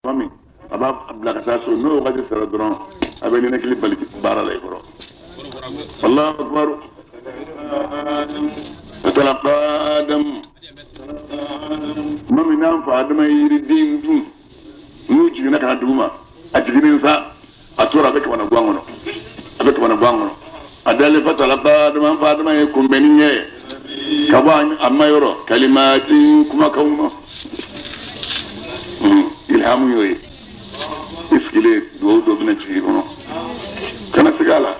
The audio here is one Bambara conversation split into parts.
Tuma min a b'a bila ka taa so, n'o wagati sera dɔrɔn, a bɛ ninakili bali baara la i kɔrɔ. Allahu akbar. Fatalaqa Adamu, tuma min n'an fa Adama ye yiriden dun, n'u jiginna ka na dugu ma, a jiginnen sa, a tora a bɛ kamana gan kɔnɔ, a bɛ kamana gan kɔnɔ, a dalen. Fatalaqa Adama, an fa Adama ye kunbɛnni kɛ ka bɔ a ma yɔrɔ, kalimati, kumakanw ma, ilhamu y'o ye. I sigilen, dugawu dɔ bɛna jigin i kɔnɔ, kana siga a la,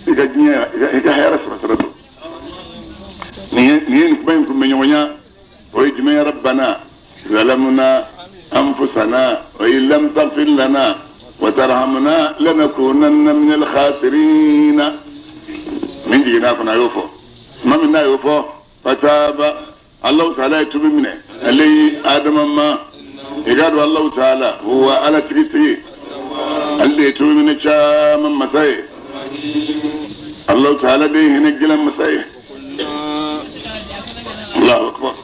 i ka diɲɛ, i ka hɛrɛ sɔrɔ sira don. Nin ye nin kuma in kunbɛ ɲɔgɔnya, o ye jumɛn ye? Rabbana zalamna anfusana wa in lam taghfir lana wa tarhamna lanakunanna min al-khasirin. Min jiginna a kɔnɔ, a y'o fɔ. Tuma min n'a y'o fɔ, fataba Allahu taala ye tubi minɛ ale ye Adama ma. I k'a dɔn Allahu taala huwa Ala tigitigi, ale de ye tubi minɛ caman masa ye. Allahu taala de ye hinɛ gɛlɛn masa ye. Allahu akbar.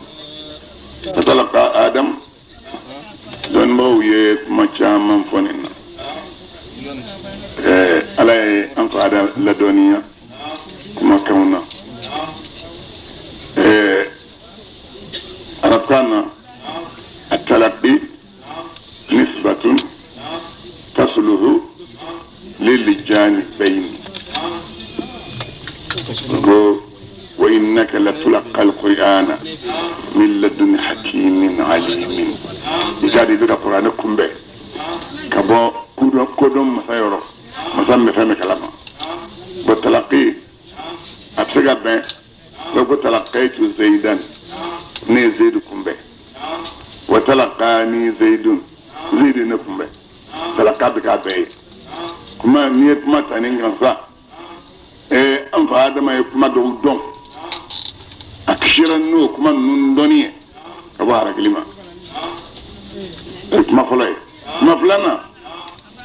Fatalaqa Adam, dɔnnibagaw ye kuma caman fɔ nin na. Ala ye an fa Adam ladɔnniya kumakanw na. Arabukan na, atalaqi nisbatun tasluhu liljanibayn, ko wa innaka latulqa alqur'ana min ladun hakimin alimin. I k'a dɔn i bɛ ka kuranɛ kunbɛn ka bɔ kodɔn masa yɔrɔ, masa min bɛ fɛn bɛɛ kalama. Bon, talaqi a bɛ se ka bɛn ko talaqaitu zaidan, ne ye Zeyidu kunbɛn, wa talaqani zaidun, Zeyidu ne kunbɛn. Talaqa bɛ k'a bɛɛ ye. Kuma n'i ye kuma ta nin kan sa, an fa Adama ye kuma dɔw dɔn, a kisira n'o kuma ninnu dɔnni ye ka bɔ harakili ma. O ye kuma fɔlɔ ye. Kuma filanan,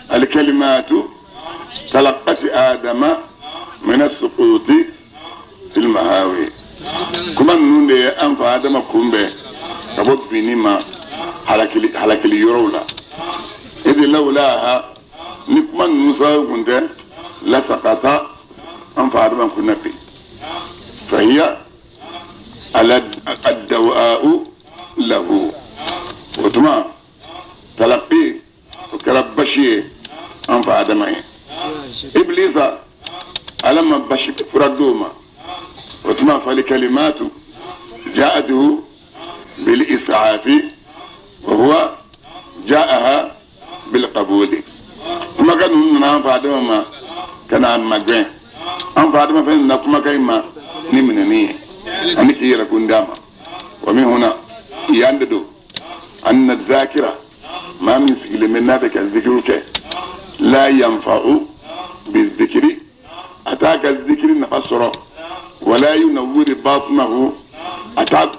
alikalimatu talaqati Adama min asuquti fil mahawi, kuma ninnu de ye an fa Adama kunbɛn ka bɔ binni ma halakili halakili yɔrɔw la. Idi lawulaha, ni kuma ninnu sababu kun tɛ, lasakata, an fa Adama kun na bin. Fahiya ala addawa'u lahu. O tuma talaqi, o kɛra basi ye an fa Adama ye. Iblisa, Ala ma basi fura d'o ma. O tuma fali kalimatu ja'atuhu bil is'afi wa huwa ja'aha bil qabuli. Kumakan ninnu nana an fa Adama ma ka na magɛn. An fa Adama fɛnɛ nana kumakan in ma ni minɛni ye ani k'i yɛrɛ kun d'a ma. Wa min huna, yan de don, anna zakira, maa min sigilen bɛ n'a bɛ ka zikiru kɛ, la yanfa'u bi zikiri, a t'a ka zikiri nafa sɔrɔ, wala yunawwiri batinahu, a t'a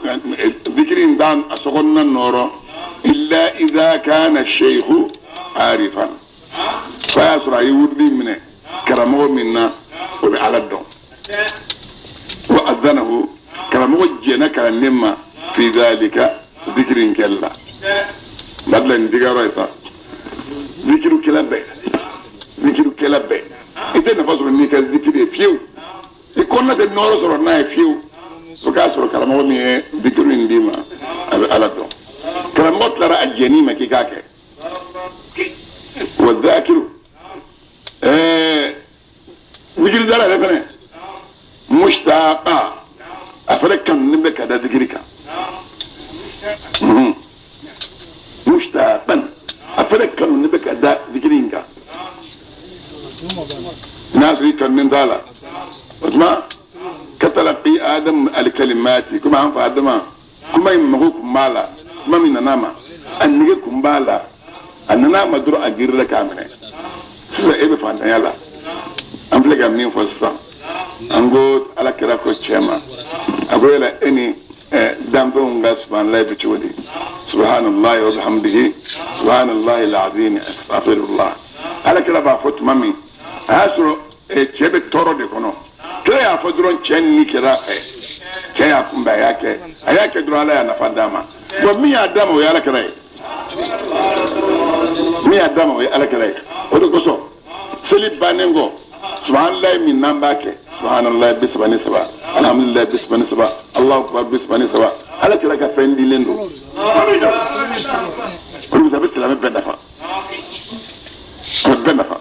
zikiri in t'a a sokɔnɔna nɔrɔ, illa idha kana sheikhu arifan, f'a y'a sɔrɔ a ye wurudi minɛ karamɔgɔ min na, o bɛ Ala dɔn, wa azanahu, karamɔgɔ jɛnna kalanden ma fi dhalika, zikiri in kɛli la. Dabila nin digayɔrɔ ye sa. Zikirukɛla bɛɛ, zikirukɛla bɛɛ, i tɛ nafa sɔrɔ n'i ka zikiri ye fiyewu, i kɔnɔna tɛ nɔrɔ sɔrɔ n'a ye fiyewu, fo k'a sɔrɔ karamɔgɔ min ye zikiru in d'i ma, a bɛ Ala dɔn. Karamɔgɔ tilara a jɛn'i ma k'i k'a kɛ. Wa zakiru, zikiridala yɛrɛ fɛnɛ, mushtaqa, a fɛnɛ kanunen bɛ ka da zikiri kan. Mushtaqan, a fɛnɛ kanunen bɛ ka da zikiri in kan. N'a sɔrɔ i kanunen t'a la, o tuma katalaqi Adam alikalimati, komi an fa Adama kuma in mago kun b'a la, kuma min nana a ma, a nege kun b'a la, a nana a ma dɔrɔn, a girila k'a minɛ. Sisan e bɛ fantanya la, an filɛ ka min fɔ sisan, an ko Ala kira ko cɛ ma, a ko yala e ni danfɛnw ka subahanallahi bɛ cogo di? Subhanallahi wa bihamdihi, subhanallahi alazim, astaghfirullah. Ala kira b'a fɔ tuma min, a y'a sɔrɔ cɛ bɛ tɔɔrɔ de kɔnɔ. Kira y'a fɔ dɔrɔn, cɛ ni kɛra a fɛ, cɛ y'a kunbɛn, a y'a kɛ, a y'a kɛ dɔrɔn, Ala y'a nafa d'a ma. Bon, min y'a d'a ma, o ye Ala kira ye. Min y'a d'a ma, o ye Ala kira ye. O de kosɔn, seli bannen kɔ, subahanallahi min n'an b'a kɛ, subahanallahi 33, alhamdulilayi 33, Alahu akubar 33, Ala kira ka fɛn dilen don. O de kosɔn, a bɛ silamɛ bɛɛ nafa, a bɛ bɛɛ nafa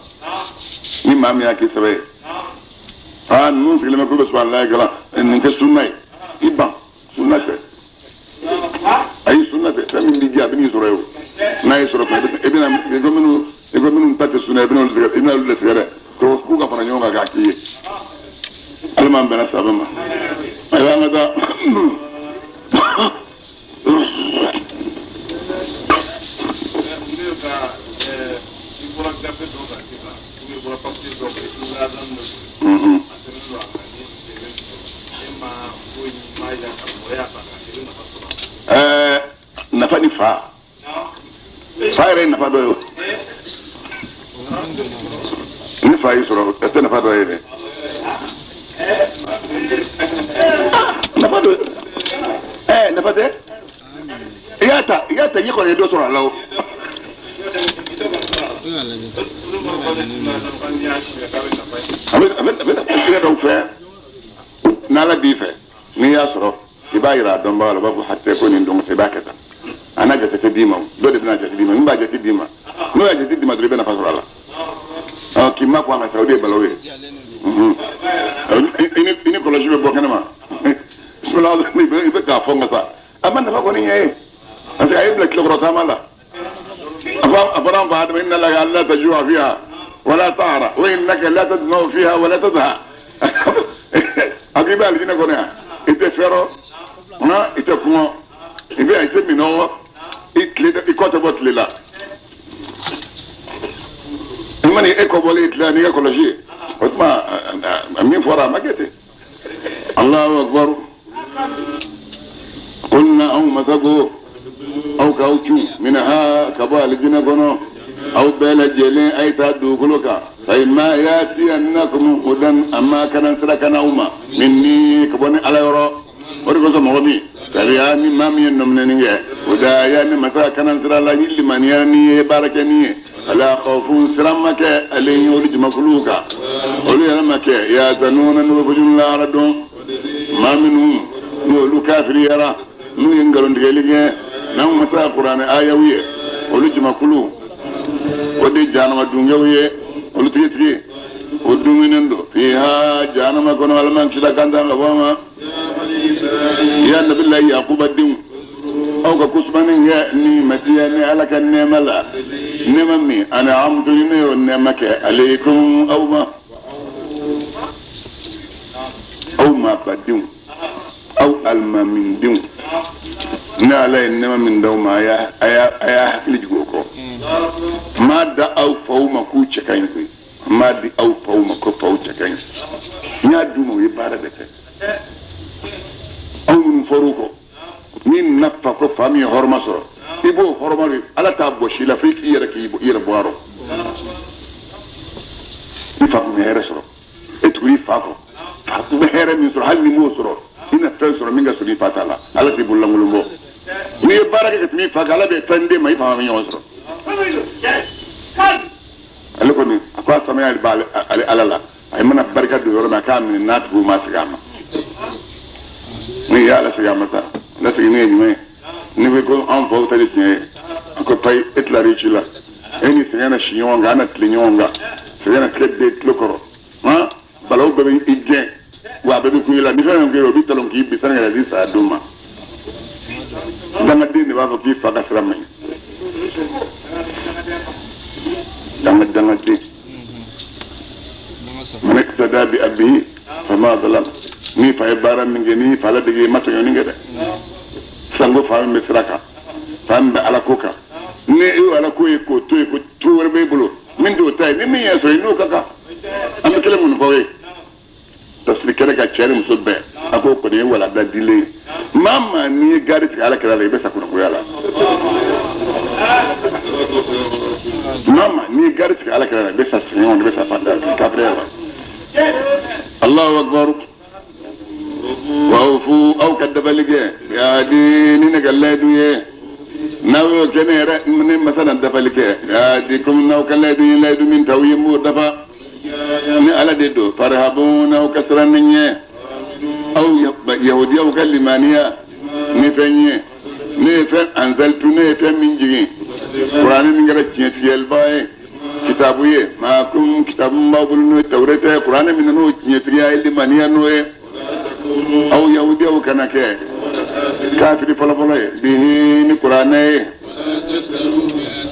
ni maa min y'a kɛ sɛbɛ ye. Aa, ninnu sigilen bɛ k'u bɛ subahanallahi kalan, nin tɛ sunna ye. I ban, sunna tɛ. Ayi, sunna tɛ. Fɛn min b'i diya, a bɛ n'i sɔrɔ yen. O n'a y'i sɔrɔ tuma, i bɛna i ko minnu ta tɛ sunna, i bɛna olu sɛgɛrɛ, i bɛna olu de sɛgɛrɛ k'u ka fara ɲɔgɔn kan k'a k'i ye. Ala m'an bɛnna saba ma. Ayiwa, an ka taa. Ne ka i bɔra gafe dɔ kan sisan, ou i bɔra papier dɔ kan, i laadamu dɔ don, a sɛbɛnnen don a kan ni dɛmɛ e ma foyi ma yira karamɔgɔ y'a ta k'a kɛ, i bɛ nafa sɔrɔ. Nafa ni fa, fa yɛrɛ ye nafa dɔ ye. O ni fa y'i sɔrɔ, o tɛ nafa dɔ ye dɛ. Nafa dɔ, nafa tɛ. I y'a ta, i y'a ta, i kɔni ye dɔ sɔrɔ a la. O a bɛ nafa dɔw fɛ n'Ala b'i fɛ. N'i y'a sɔrɔ, i b'a yira a dɔnbaga la, u b'a fɔ hatɛ ko nin dɔn, i b'a kɛ tan. A n'a jate tɛ d'i ma. O dɔ de bɛna jate d'i ma. Min b'a jate d'i ma, n'o y'a jate d'i ma dɔrɔn, i bɛ nafa sɔrɔ a la. Ɔ, k'i ma ko a ka sa, o de ye balawu ye. I ni kɔlɔsi bɛ bɔ kɛnɛ ma. Bisimila, i bɛ k'a fɔ nka sa, a ma nafa kɔni ɲɛ ye, parce que a ye bila tilekɔrɔ taama la. A fɔra an fa Adama: inna laka alla tajua fiha wala ta'ra wa innaka la tadma'u fiha wala tadha. A ko i bɛ alijinɛ kɔnɔ yan, i tɛ fɛrɔ, i tɛ kɔngɔ, i bɛ i tɛ minɔgɔ, i tile i kɔ tɛ bɔ tile la. I mana e kɔ bɔlen tile la n'i ka kɔlɔsi ye, o tuma min fɔra, a ma kɛ ten. Allahu akbar. Qulna, anw masa ko, aw k'aw cun, minha, ka bɔ alijinɛ kɔnɔ, aw bɛɛ lajɛlen, a ye taa dugukolo kan. Fa imma yatiyannakum hudan, amma kana sira kana aw ma, minni, ka bɔ ni Ala yɔrɔ. O de kosɔn, mɔgɔ min tabiya ni maa min ye nɔminɛni kɛ hudaya, ni masa kana sira la, ni limaniya ni ye baara kɛ ni ye, fala khawfun, siran ma kɛ ale olu jamakuluw kan, olu yɛrɛ ma kɛ yahzanuna, n'u bɛ fojunu lahara dɔn. Maa minnu n'olu kafiriyara, n'u ye nkalontigɛli kɛ n'anw masa kuranɛ ayaw ye, olu jamakulu o de jahanama dunkew ye. Olu tigitigi o duminen don fiha, jahanama kɔnɔ. Ala m'an kisila kan tan ka bɔ a ma. Ya nabilayi Yakuba denw, aw ka kusumani kɛ ni matiya ni Ala ka nɛɛma la, nɛɛma min ani amutu ni ne y'o nɛɛma kɛ aleikum, aw ma, aw ma badenw, aw alimamindenw. Ne Ala ye nɛɛma min d'aw ma, a y'a hakili jigin o kɔ. N m'a da aw faw ma k'u cɛ ka ɲi koyi. N m'a di aw faw ma ko faw cɛ ka ɲi. N y'a d'u ma, u ye baara de kɛ. Aw minnu fɔr'u kɔ, ni nafa ko fa min ye hɔrɔma sɔrɔ, i b'o hɔrɔma de. Ala t'a bɔ si la fo i k'i yɛrɛ k'i yɛrɛ bɔ a rɔ. I fa tun bɛ hɛrɛ sɔrɔ, e tugu i fa kɔ. Fa tun bɛ hɛrɛ min sɔrɔ, hali ni m'o sɔrɔ, i na fɛn sɔrɔ min ka surun i fa ta la. Ala t'i bololankolon bɔ. N'i ye baara kɛ ka tɛmɛ i fa kan, Ala bɛ fɛn d'e ma, i fa ma ɲɔgɔn sɔrɔ. Ale kɔni a ko a samaya b'ale ale Ala la. A mana barika don yɔrɔ min, a k'a minɛ n'a tigiw ma segin a ma. Ni y'a lasegin a ma sa, lasegin ne ye jumɛn ye? N'i ko ko an faw ta de tiɲɛ ye, a ko payi, e tilara i ci la. E ni sɛgɛn na si ɲɔgɔn kan, an na tile ɲɔgɔn kan, sɛgɛn na tile bɛɛ tulo kɔrɔ, han, balawu bɛɛ bɛ i gɛn, wa a bɛɛ bɛ kun i la. Ni fɛn fɛn kɛra, o bɛ talon k'i bin sani ka na di saya don ma. Dangaden de b'a fɔ k'i fa ka sira man ɲi. Dangaden, man iktada bi abihi fama zalam. N'i fa ye baara min kɛ, n'i fa ladege, i ma tɔɲɔni kɛ dɛ. Sisan ko fa min bɛ sira kan, fa min bɛ Ala ko kan, ni e y'o Ala ko ye k'o to yen, ko to wɛrɛ b'e bolo min t'o ta ye, ni min y'a sɔrɔ, i n'o ka kan. An bɛ kelen mun fɔ ye tafsiri kɛnɛ ka, cɛ ni muso bɛɛ, a k'o kɔni ye walada dilen ye. Maa maa n'i ye gari tigɛ Ala kɛra la, i bɛ sa kunnagoya la. Maa maa n'i ye gari tigɛ Ala kɛra la, i bɛ sa sɛgɛn kɔnɔ, i bɛ sa fanda kafiriya la. Allahu akbar. Wa awfu, aw ka dabali kɛ, bi ahdi, ni ne ka layidu ye. N'a N'aw y'o kɛ, ne yɛrɛ ne masa na dafali kɛ. Yahdikum, n'aw ka layidu ye layidu min t'aw ye, n b'o dafa. Ni Ala de don, farhabun, n'aw ka siran ne ɲɛ. Aw yahudiyaw ka limaniya ni fɛn ye, ne ye fɛn anzaltu, ne ye fɛn min jigin, Kuranɛ min kɛra tiɲɛtigiyaliba ye, kitabu ye maakum, kitabu min b'aw bolo, n'o ye Tawureta ye. Kuranɛ min n'o tiɲɛtigiya ye, limaniya n'o ye. Aw yahudiyaw kana kɛ kafiri fɔlɔfɔlɔ ye bihi, ni Kuranɛ ye.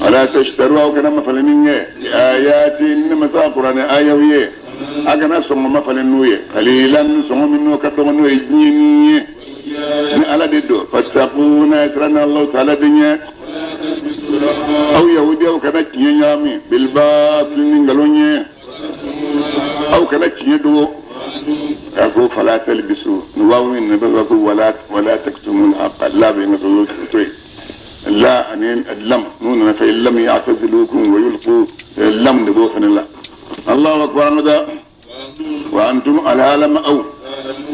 Wala tashtaru, aw kana mafalenni kɛ ayati, ne masa Kuranɛ ayaw ye. A kana sɔngɔ mafalen n'u ye, qalilan, sɔngɔ min n'o ka dɔgɔ, n'o ye diɲɛ ni ye. Ni Ala de don, fattaquna, siran Allahu taala de ɲɛ. Aw yahudiyaw kana tiɲɛ ɲagami bilbatil, ni nkalon ye. Aw kana tiɲɛ dogo. A ko fala talbisu, ni waaw min ne bɛ ko wala taktumul haqqa, la bɛ nga to yen, la ani lam n'u nana fɛ lam ya'tazilukum wa yulqu lam de b'o fana la. Allahu akbar. An da wa antum alhalama,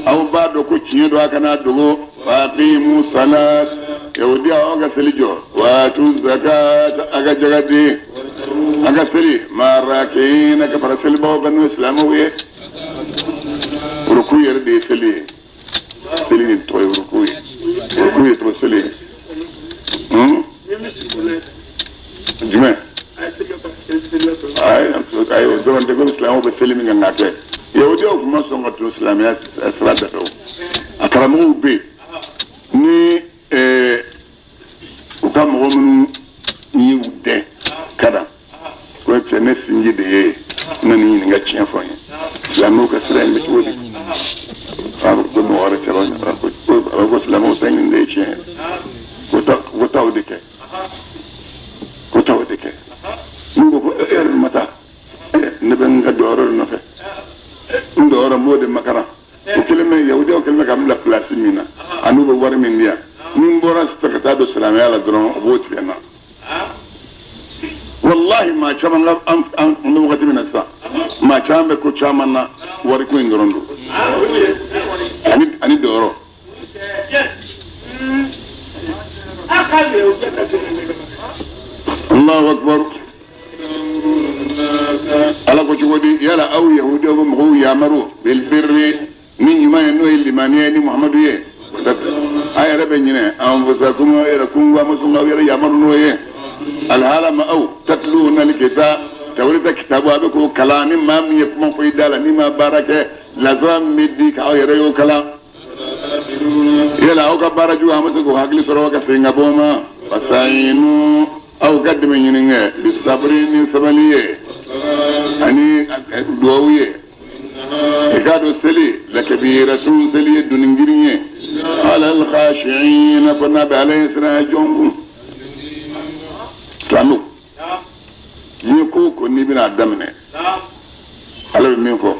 aw b'a dɔn ko tiɲɛ don, a kana dogo. Wa aqimu salat, yahudiya, aw ka seli jɔ. Wa atu zakat, a ka jaga di. A ka seli ma'a rakiina, ka fara selibaw kan, n'o ye silamɛw ye. Ruku yɛrɛ de ye seli ye. Seli ni tɔgɔ ye ruku ye, ruku ye tɔgɔ seli ye. Jumɛn? Ayi, ayi, o dɔrɔn tɛ. Ko silamɛw bɛ seli min kan ka kɛ, yahudiyaw tun ma sɔn ka don silamɛya sira da fɛ. O a karamɔgɔw bɛ yen ni u ka mɔgɔ minnu y'u dɛn ka na ko cɛ, ne sinji de ye ne ni ɲininka, tiɲɛ fɔ n ye, silamɛw ka sira in bɛ cogo di? A ko mɔgɔ wɛrɛ cɛ a ko silamɛw ta nin de ye tiɲɛ ye, ko taa o de kɛ, ko taa o de kɛ. N ko e yɛrɛ ma taa, ne bɛ n ka jɔyɔrɔ de nɔfɛ, n jɔyɔrɔ n b'o de makaran. O kelen bɛ yahudiyaw kelen bɛ ka n bila pilasi min na, ani u bɛ wari min di yan, ni n bɔra sisan ka taa don silamɛya la dɔrɔn, o b'o tigɛ n na. Wallahi, maa caman ka an bɛ wagati min na sisan, maa caman bɛ ko caman na, wariko in dɔrɔn don ani jɔyɔrɔ. Allahu akbar. Ala ko cogo di? Yala aw yahudiyaw bɛ mɔgɔw yamaru bilbirri, ni ɲuman ye, n'o ye limaniya ye ni Muhamadu ye, a yɛrɛ bɛ ɲinɛ anfusakum, aw yɛrɛ kun, wa muso aw yɛrɛ yamaru n'o ye. Alhala ma aw tatluna alkitab, Tawureta kitabu, a bɛ k'o kalan. Ni maa min ye kuma fɔ i da la, n'i ma baara kɛ, lazara min bɛ di k'aw yɛrɛ y'o kalan. Yala aw ka baara jugu, an bɛ se k'o hakili sɔrɔ ka segin ka bɔ o ma? Wasta'inu, aw ka dɛmɛ ɲini kɛ bisabiri, ni sabali ye ani duwawu ye. I k'a dɔn seli lakabiratun, seli ye doni girin ye, alal khashi'ina, fo n'a bɛ Ala ye siran jɔn kun. Silamɛw, diɲɛ ko o ko n'i bɛna a daminɛ, Ala bɛ min fɔ,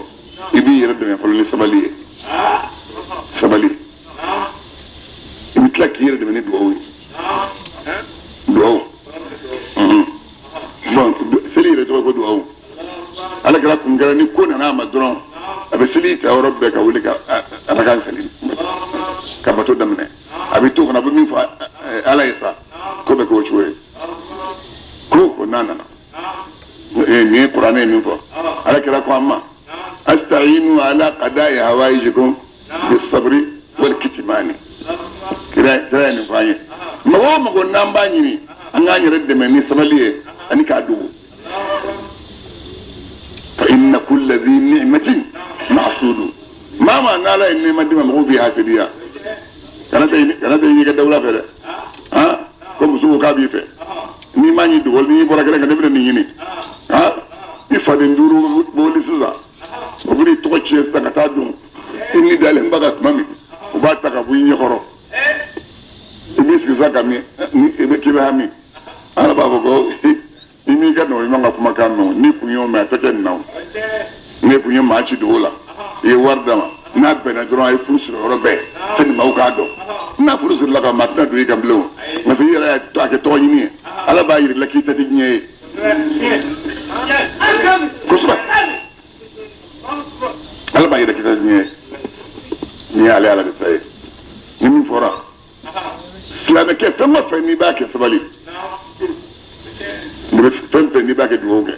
i b'i yɛrɛ dɛmɛ fɔlɔ ni sabali ye. Sabali, i bɛ tila k'i yɛrɛ dɛmɛ ni duwawu ye. Duwawu, bon, seli yɛrɛ tɔgɔ ko duwawu. Ala kɛra kun kɛra ni ko nana a ma dɔrɔn, a bɛ seli ta yɔrɔ bɛɛ ka wuli ka Ala kan seli ka bato daminɛ. A bɛ to kɔnɔ, a bɛ min fɔ Ala ye sa, ko bɛ kɛ o cogo ye. Ko ko n'a nana, nin ye Kuranɛ ye min fɔ, Ala kɛra ko an ma asta'inu ala qada'i hawaijikum bisabri wal kitmani. Kira ye nin fɔ an ye. Mɔgɔ o mɔgɔ n'an b'a ɲini, an k'an yɛrɛ dɛmɛ ni sabali ye ani k'a dogo. Fa inna kulla dhi ni'matin mahsudu. Maa maa n'Ala ye nɛɛma d'i ma, mɔgɔw b'i hasediya. Kana tɛ i ka dawula fɛ dɛ. Han, ko muso ko k'a b'i fɛ, n'i m'a ɲi dogo, n'i bɔra kɛnɛ kan, ne bɛna nin ɲini. Han, i faden duuru boli sisan, o bɛna i tɔgɔ tiɲɛ sisan ka taa don i ni dalen ba ka tuma min, u b'a ta ka bɔ i ɲɛkɔrɔ. I b'i sigi sisan ka min i bɛ k'i bɛ hami. Ala b'a fɔ ko i m'i ka nɔgɔ ɲuman ka kumakan mɛn o, n'i kun y'o mɛn, a tɛ kɛ nin na o. N'e kun ye maa ci dogo la, i ye wari d'a ma, n'a bɛnna dɔrɔn, a ye furu siri yɔrɔ bɛɛ sani maaw k'a dɔn. N'a furu sirila ka maa tɛna don i kan bilen o, parce que i yɛrɛ y'a kɛ tɔgɔ ɲini ye. Ala b'a yir'i la k'i ta tɛ diɲɛ ye kosɛbɛ. Ala b'a yira k'i ta tɛ diɲɛ ye. Nin y'ale Ala de ta ye. Ni min fɔra silamɛkɛ, fɛn o fɛn n'i b'a kɛ, sabali. Fɛn fɛn n'i b'a kɛ, dugawu kɛ.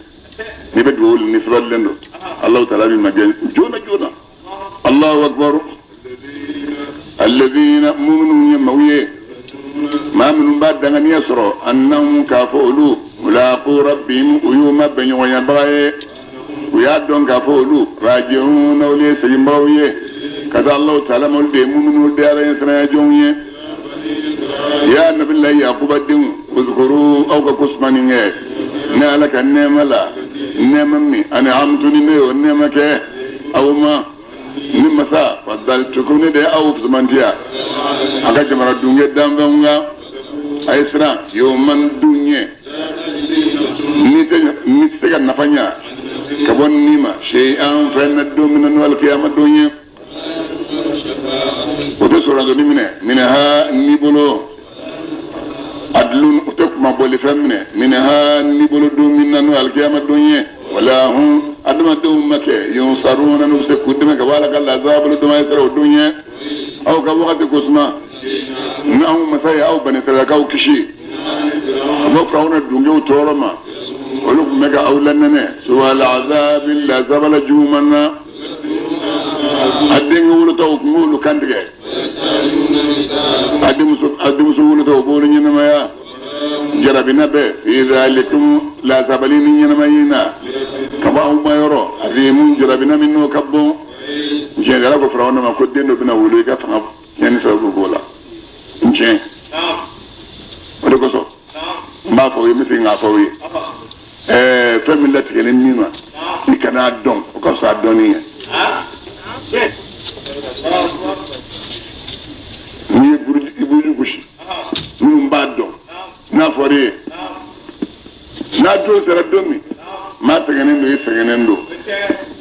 N'i bɛ dugawu ni sabalilen don, Alahu taala b'i magɛn joona joona. Allahu akbar. Alladhina, minnu ye maaw ye, maa minnu b'a danganiya sɔrɔ, annahum, k'a fɔ olu, mulaqu rabbihim, u y'u ma bɛnɲɔgɔnyabaga ye. U y'a dɔn k'a fɔ olu, raji'un, olu ye seginbagaw ye ka taa Alahu taala ma. Olu de ye muminu de ye, Ala ɲɛsiranya jɔnw ye. Ya nabilayi Yakuba denw, uzkuru, aw ka ko sumani kɛ ne Ala ka nɛɛma la, nɛɛma min an'amtu, ni ne y'o nɛɛma kɛ aw ma. Ni masa faddaltukum, ne de ye aw fusamantiya a ka jamana dunkɛ danfɛnw kan. A ye siran yawman, don ɲɛ ni tɛ ni tɛ se ka nafa ɲa ka bɔ ni ma shay'an, fɛn na, don min na n'o alikiyama don ye. O tɛ sɔrɔdoni minɛ minha ni bolo, adlun, o tɛ kuma bɔli fɛn minɛ minha ni bolo, don min na n'o alikiyama don ye. Wala hum, adamadenw ma kɛ, yunsaruna, n'u bɛ se k'u dɛmɛ ka bɔ Ala ka lazaba bolo. Don a ye sira o don ye. Aw ka wagati ko suma ni anw masa ye aw bani Israɛlakaw kisi ka bɔ Firawuna dunkew tɔɔrɔ ma, olu tun bɛ ka aw lanɛnɛ suwal azabi, lazaba la juguman na. A denkɛ wolotaw tun b'olu kantigɛ, a denmuso wolotaw b'olu ɲɛnamaya. Jarabina bɛ fi zalikum, lasabali ni ɲɛnamaya na ka bɔ aw ma yɔrɔ azimun, jarabina min n'o ka bon. Tiɲɛ ko Firawuna ma ko den dɔ bɛna wolo, i ka fanga tiɲɛni sababu b'o la. N tiɲɛ o de kosɔn n b'a fɔ aw ye, n bɛ segin k'a fɔ aw ye, fɛn min latigɛlen min ma, i kan'a dɔn, o ka fisa a dɔnni ye. N'i ye i buruju gosi, minnu b'a dɔn, n'a fɔra e ye, n'a don sera don min, maa sɛgɛnnen don, i sɛgɛnnen don,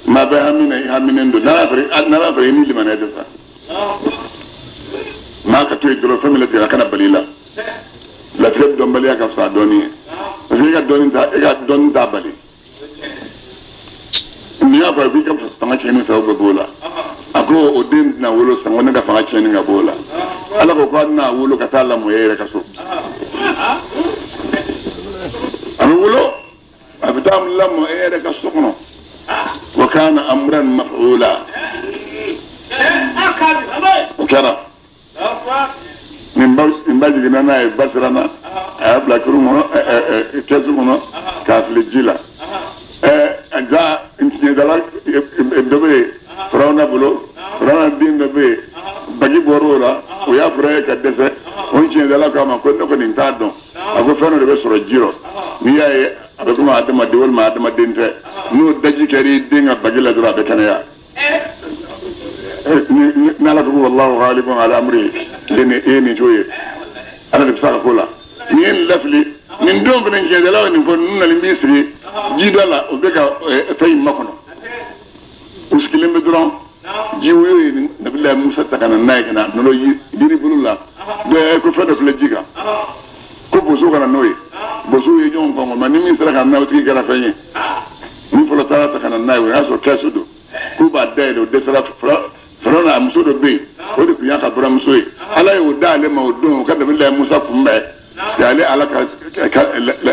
maa bɛ hami na, i haminen don, n'ala fara i ni limaniya tɛ sa. Maa ka to yen dɔrɔn, fɛn min latigɛra kana bali i la. Latigɛ dɔnbaliya ka fisa dɔɔni ye, parce que e ka dɔnni t'a bali. N'i y'a fɔ k'i ka fanga tiɲɛni sababu bɛ b'o la, a ko o den tɛna wolo sango ne ka fanga tiɲɛni ka b'o la. Ala ko k'a tɛna wolo ka taa lamɔ e yɛrɛ ka so. A bɛ wolo, a bɛ taa lamɔ e yɛrɛ ka so kɔnɔ. Wa kana amran maf'ula, o kɛra. Nin ba jiginna n'a ye, ba siranna, a y'a bila kurun kɔnɔ, kɛsu kɔnɔ, k'a fili ji la. Ja tiɲɛdala dɔ bɛ yen Firawuna bolo, Firawuna den dɔ bɛ yen, bagi bɔr'o la, o y'a fura ye ka dɛsɛ. O tiɲɛdala ko a ma ko ne kɔni t'a dɔn. A ko fɛn dɔ de bɛ sɔrɔ ji rɔ, n'i y'a ye a bɛ komi adamaden walima adamaden tɛ, n'o daji kɛra i den ka bagi la dɔrɔn, a bɛ kɛnɛya. N'Ala ko wallahu ghalibun ala amri, e ye nin cogo ye, Ala de bɛ se a ka ko la. Nin ye nin lafili nin don fana, tiɲɛdalaw ye nin fɔ. Ninnu nalen b'i sigi jida la, u bɛ ka fɛn in makɔnɔ, u sigilen bɛ dɔrɔn, ji woyo ye Nabilayi Musa ta ka na n'a ye, ka na nɔnɔ yiri bolo la. Dɔw ko fɛn dɔ filɛ ji kan, ko bosow ka na n'o ye. Bosow ye ɲɔgɔn kɔn ma, ni min sera ka na, o tigi kɛra fɛn ye. Min fɔlɔ taara ta ka na n'a ye, o y'a sɔrɔ kɛsu don k'u b'a dayɛlɛ, o dɛsɛra. Firawuna a muso dɔ bɛ yen, o de tun y'a ka buramuso ye. Ala y'o d'ale ma o don, o ka Nabilayi Musa kunbɛn, parce que ale Ala ka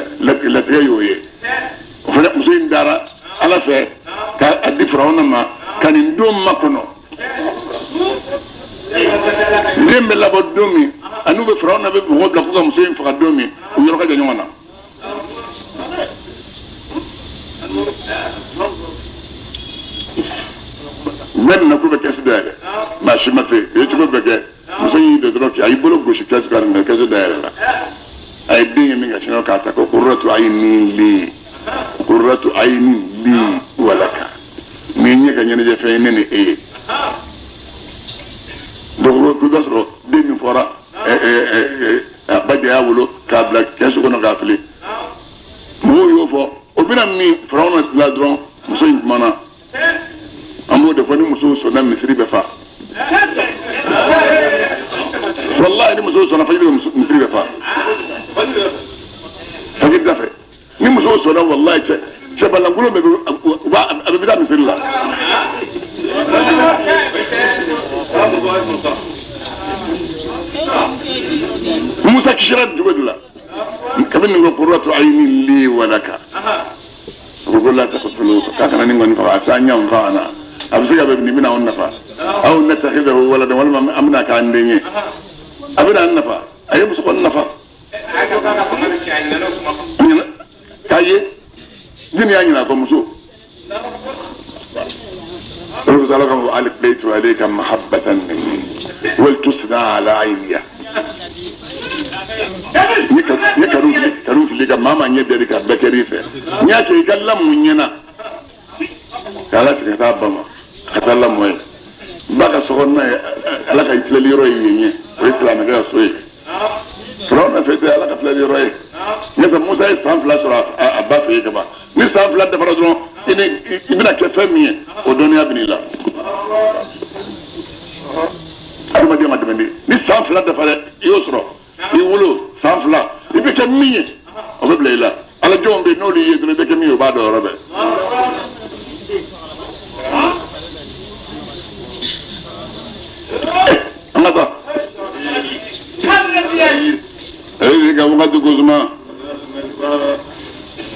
latigɛ y'o ye. O fana muso in dara Ala fɛ k'a di Firawuna ma ka nin don makɔnɔ. Den bɛ labɔ don min, ani bɛ Firawuna bɛ mɔgɔw bila k'u ka muso in faga don min, u yɔrɔ ka jan ɲɔgɔn na. Bɛɛ nana k'u bɛ kɛsu dayɛlɛ, maa si ma se. U ye cogo bɛɛ kɛ, muso y'i don dɔrɔn, a y'i bolo gosi kɛsu kan, kɛsu dayɛlɛ la. A ye den ye min ka sinɔ k'a ta ko qurratu ayni li, qurratu ayni li walaka, nin ɲɛ ka ɲɛnajɛ fɛn ye ne ni e ye. Donc ko b'a sɔrɔ den min fɔra, a ba de y'a wolo k'a bila kɛsu kɔnɔ k'a fili, mɔgɔw y'o fɔ. O bɛna min Firawuna la dɔrɔn, muso in kumana. An b'o de fɔ, ni musow sɔnna, misiri bɛ fa. Wallahi, ni musow sɔnna, fajiri bɛ misiri bɛ fa fajiri da fɛ. Ni musow sɔnna, wallahi, cɛ cɛbalankolon bɛɛ bɛ a bɛ taa misiri la. Musa kisira cogo de la. Kabini nin ko qurratu ayni li wa laka. A ko la taqtulu, k'a kana nin kɔni faga, asa an yanfa'ana, a bɛ se ka bɛn nin bɛna anw nafa, aw natakhidahu waladan, walima an bɛna k'an den ye, a bɛna an nafa. A ye muso kɔni nafa k'a ye jini y'a ɲinɛ a kɔ muso. Ala ko alqaitu alayka mahabbatan minni wal tusna ala ayniya. Ni kanu fili ka maa maa ɲɛ dɛri ka bɛɛ kɛr'i fɛ, n'i y'a kɛ i ka lamɔ ɲɛna k'ala segin ka taa ba ma ka taa lamɔ ye ba ka sokɔnɔna ye, ala ka filɛli yɔrɔ ye yen ye, o ye silamɛkɛ ka so ye. Firawuna fɛ tɛ ala ka filɛli yɔrɔ ye. N'o tɛ Musa ye san 2 sɔrɔ a ba fɛ yen ka ban. Ni san 2 dafara dɔrɔn, i ni i bɛna kɛ fɛn min ye, o dɔnniya bɛ n'i la. Adamaden ma dɛmɛ de, ni san 2 dafara i y'o sɔrɔ, i wolo san 2, i bɛ kɛ min ye o bɛ bila i la. Ala jɔnw bɛ yen, n'olu ye dɔrɔn i bɛ kɛ min ye, o b'a dɔn yɔrɔ bɛɛ. An ka taa. E ka wagati ko suma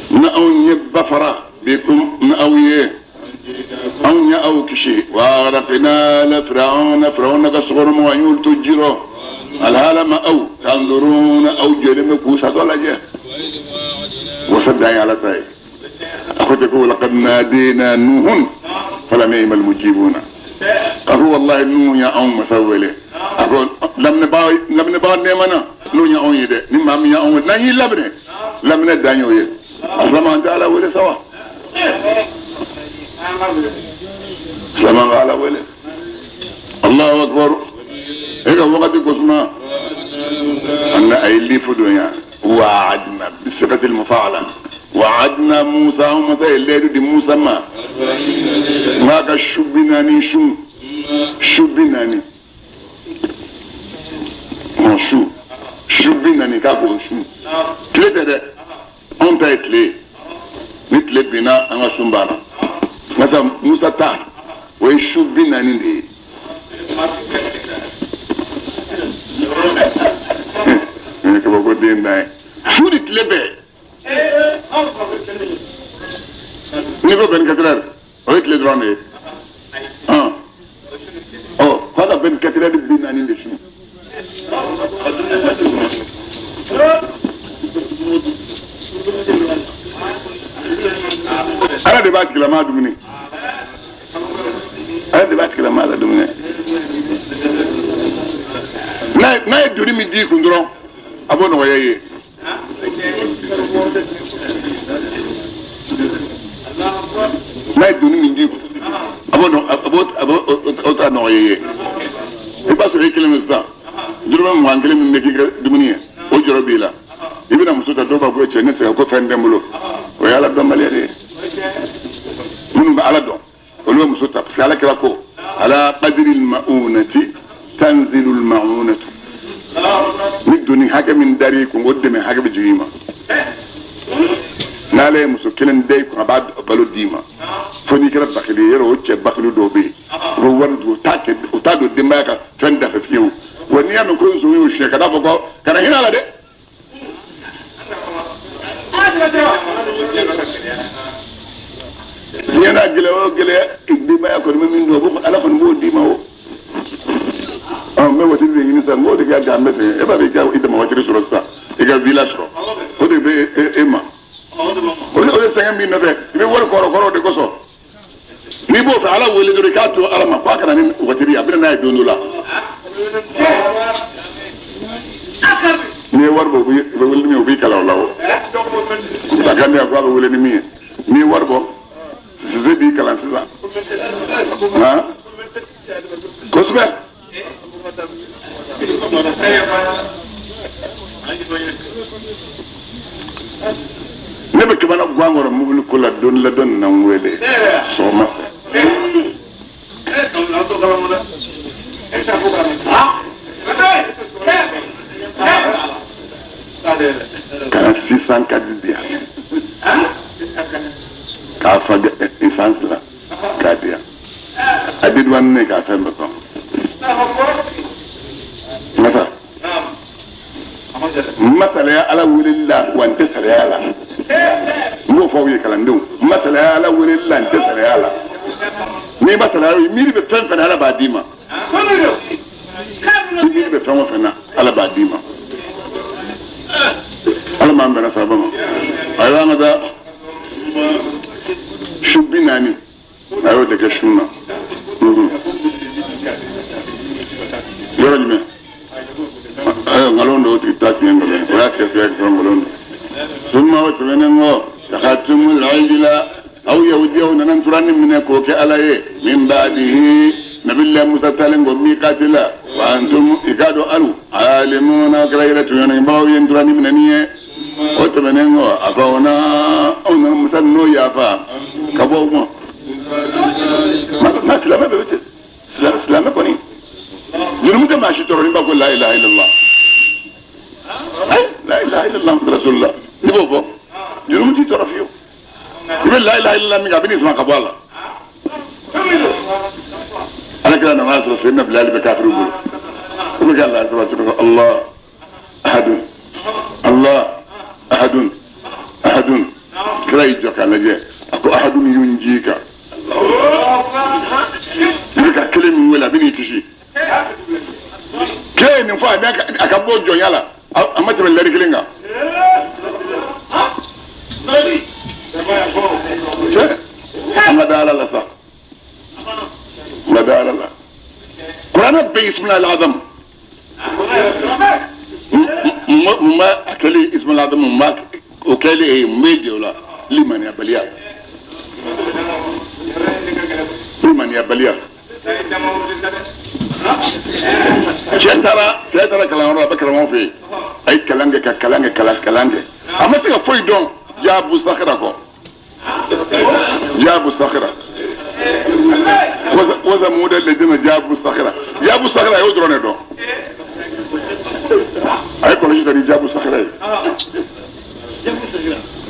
na anw ye ba fara bikum na aw ye, anw ye aw kisi. Wa aghraqna la firawuna, firawuna ka sokɔnɔmɔgɔw an y'olu to ji rɔ. Alhala ma aw tanzuruna, aw jɔlen bɛ k'u satɔ lajɛ. Wasa dan ye ala ta ye. A ko ten ko laqad nadina nuhun fala ni'mal mujibuna. A ko wallahi nuhu ya anw masa wele. A ko laminɛbaga nɛɛmana n'o ye anw ye dɛ, ni maa min ye anw wele n'an y'i laminɛ, laminɛ dan y'o ye. A silama an tɛ ala wele sa wa? Silama an ka ala wele. Allahu akbar. E ka wagati ko suma an na a ye lifu don yan. Wa'adna bisifati al-mufa'ala, wa'adna Musa, anw masa ye layidu di Musa ma n'a ka su 40, su 40, su 40, k'a k'o su. Tile tɛ dɛ, anw ta ye tile ye. Ni tile binna, an ka sun banna. Masa Musa ta o ye su 40 de ye. Nin ye kabako den dan ye. Su ni tile bɛɛ, n'i ko 24 heures, o ye tile dɔrɔn de ye. Ɔ k'a ka 24 heures 40 de su. Ala de b'a tigilama dumuni, ala de b'a tigilama la dumuni. N'a ye doni min d'i kun dɔrɔn, a b'o nɔgɔya i ye. N'a ye doni min d'i kun, a b'o a b'o o ta nɔgɔya i ye. I b'a sɔrɔ e kelen bɛ sisan, dɔrɔmɛ 20 kelen min bɛ k'i ka dumuni ye, o jɔrɔ b'i la. I bɛna muso ta, dɔw b'a fɔ cɛ ne sɛgɛn ko fɛn tɛ n bolo. O ye ala dɔnbaliya de ye. Minnu bɛ ala dɔn, olu bɛ muso ta, parce que ala kira ko ala qadri al-ma'unati tanzilu al-ma'unatu. Ni doni hakɛ min dar'i kun, o dɛmɛ hakɛ bɛ jigin i ma. N'ale ye muso kelen da i kun, a b'a balo d'i ma fo n'i kɛra bakili ye. Yɔrɔ o cɛ bakili dɔw bɛ yen, u bɛ wari don, u t'a don denbaya ka fɛn dafɛ fiyewu. Wa n'i y'a mɛn ko nson y'o siɲɛ, ka n'a fɔ ko kana hinɛ a la dɛ. Diɲɛ n'a gɛlɛya o gɛlɛya, denbaya kɔni bɛ min dɔn, ala kɔni b'o d'i ma o. Ɔ n bɛ watiri de ɲini sisan, n k'o de ka gan bɛ sɛgɛn. E b'a fɛ i ka i dama watiri sɔrɔ sisan, i ka villa sɔrɔ, o de bɛ e ma. O de sɛgɛn b'i nɔfɛ, i bɛ wari kɔrɔ kɔrɔ de kosɔn. N'i b'o fɛ, ala wele dɔrɔn, i k'a to ala ma k'a ka na ni watiri ye, a bɛ na n'a ye don dɔ la. N'i ye wari bɔ, u bɛ wele ni min ye, u b'i kalan o la o. A ka ne ko a bɛ wele ni min ye, n'i ye wari bɔ, Sise b'i kalan sisan. Han kosɛbɛ. Ne bɛ kamana gan kɔrɔ mobili ko la don la dɔ nana n wele sɔgɔma fɛ. Ka na 604 di yan k'a fa essence la k'a di yan, a dédouane ne k'a fɛn bɛɛ ban. Masa n Ma salaya Ala weleli la, wa n tɛ salaya la. N b'o fɔ aw ye kalandenw, n ma salaya Ala weleli la, n tɛ salaya la. N'i ma salaya, i miiri bɛ fɛn fɛn na, Ala b'a d'i ma. I miiri bɛ fɛn o fɛn na, Ala b'a d'i ma. Ala m'an bɛnna sababa ma. Ayiwa, an ka taa. Su 40 a y'o de kɛ sun na. Yɔrɔ jumɛn? Nkalon don, o tigi ta tiɲɛ nkalon ye, o y'a sɛgɛsɛgɛ ka sɔrɔ nkalon don. Summa, o tɛmɛnen kɔ, ittakhadtumul ijla, aw yahudiyaw nana nturanin minɛ k'o kɛ Ala ye, min ba'dihi, nabilahi Musa taalen kɔ miqati la, wa antum, i k'a dɔn alu alimuna, aw kɛra yɛrɛ tɔɲɔnibagaw ye nturanin minɛni ye. O tɛmɛnen kɔ, afawna, anw nana Musa n'o yafa ka bɔ o ma. Ma silamɛ bɛɛ bɛ ten, silamɛ kɔni jurumu tɛ maa si tɔɔrɔ n'i b'a ko la ilaha illallah, la ilaha illallah muhammadu rasulullah. N'i b'o fɔ, jurumu t'i tɔɔrɔ fiyewu. I bɛ la ilaha illallah min kɛ, a bɛ n'i sama ka bɔ a la. Ala kira nana sɔrɔ Seyidina Bilali bɛ kafiriw bolo, o bɛ kɛ Allah sabati ko Allah ahadun, Allah ahadun, ahadun. Kira y'i jɔ k'a lajɛ, a ko ahadun yunjika, i bɛ ka kelen min wele, a bɛ n'i kisi. Kira ye nin fɔ, a ka bɔ jɔnya la, a ma tɛmɛ lɛri kelen kan. Cɛ, an ka da Ala la sa, an ka da Ala la. Kuranɛ bɛɛ ismul azam. Mun b'a a kɛlen ismul azam? Mun b'a o kɛlen ye? Mun bɛ jɛ o la? Limaniyabaliya, limaniyabaliya. Cɛ taara kalanyɔrɔ la, a bɛ karamɔgɔ fɛ yen. A ye kalan kɛ, ka kalan kɛ, kalan kɛ, a ma se ka foyi dɔn jaabu sakara kɔ, jaabu sakara, wa samuda ladina jaabu sakara, jaabu sakara. A y'o dɔrɔn de dɔn. A ye kɔlɔsi ta ni jaabu sakara ye.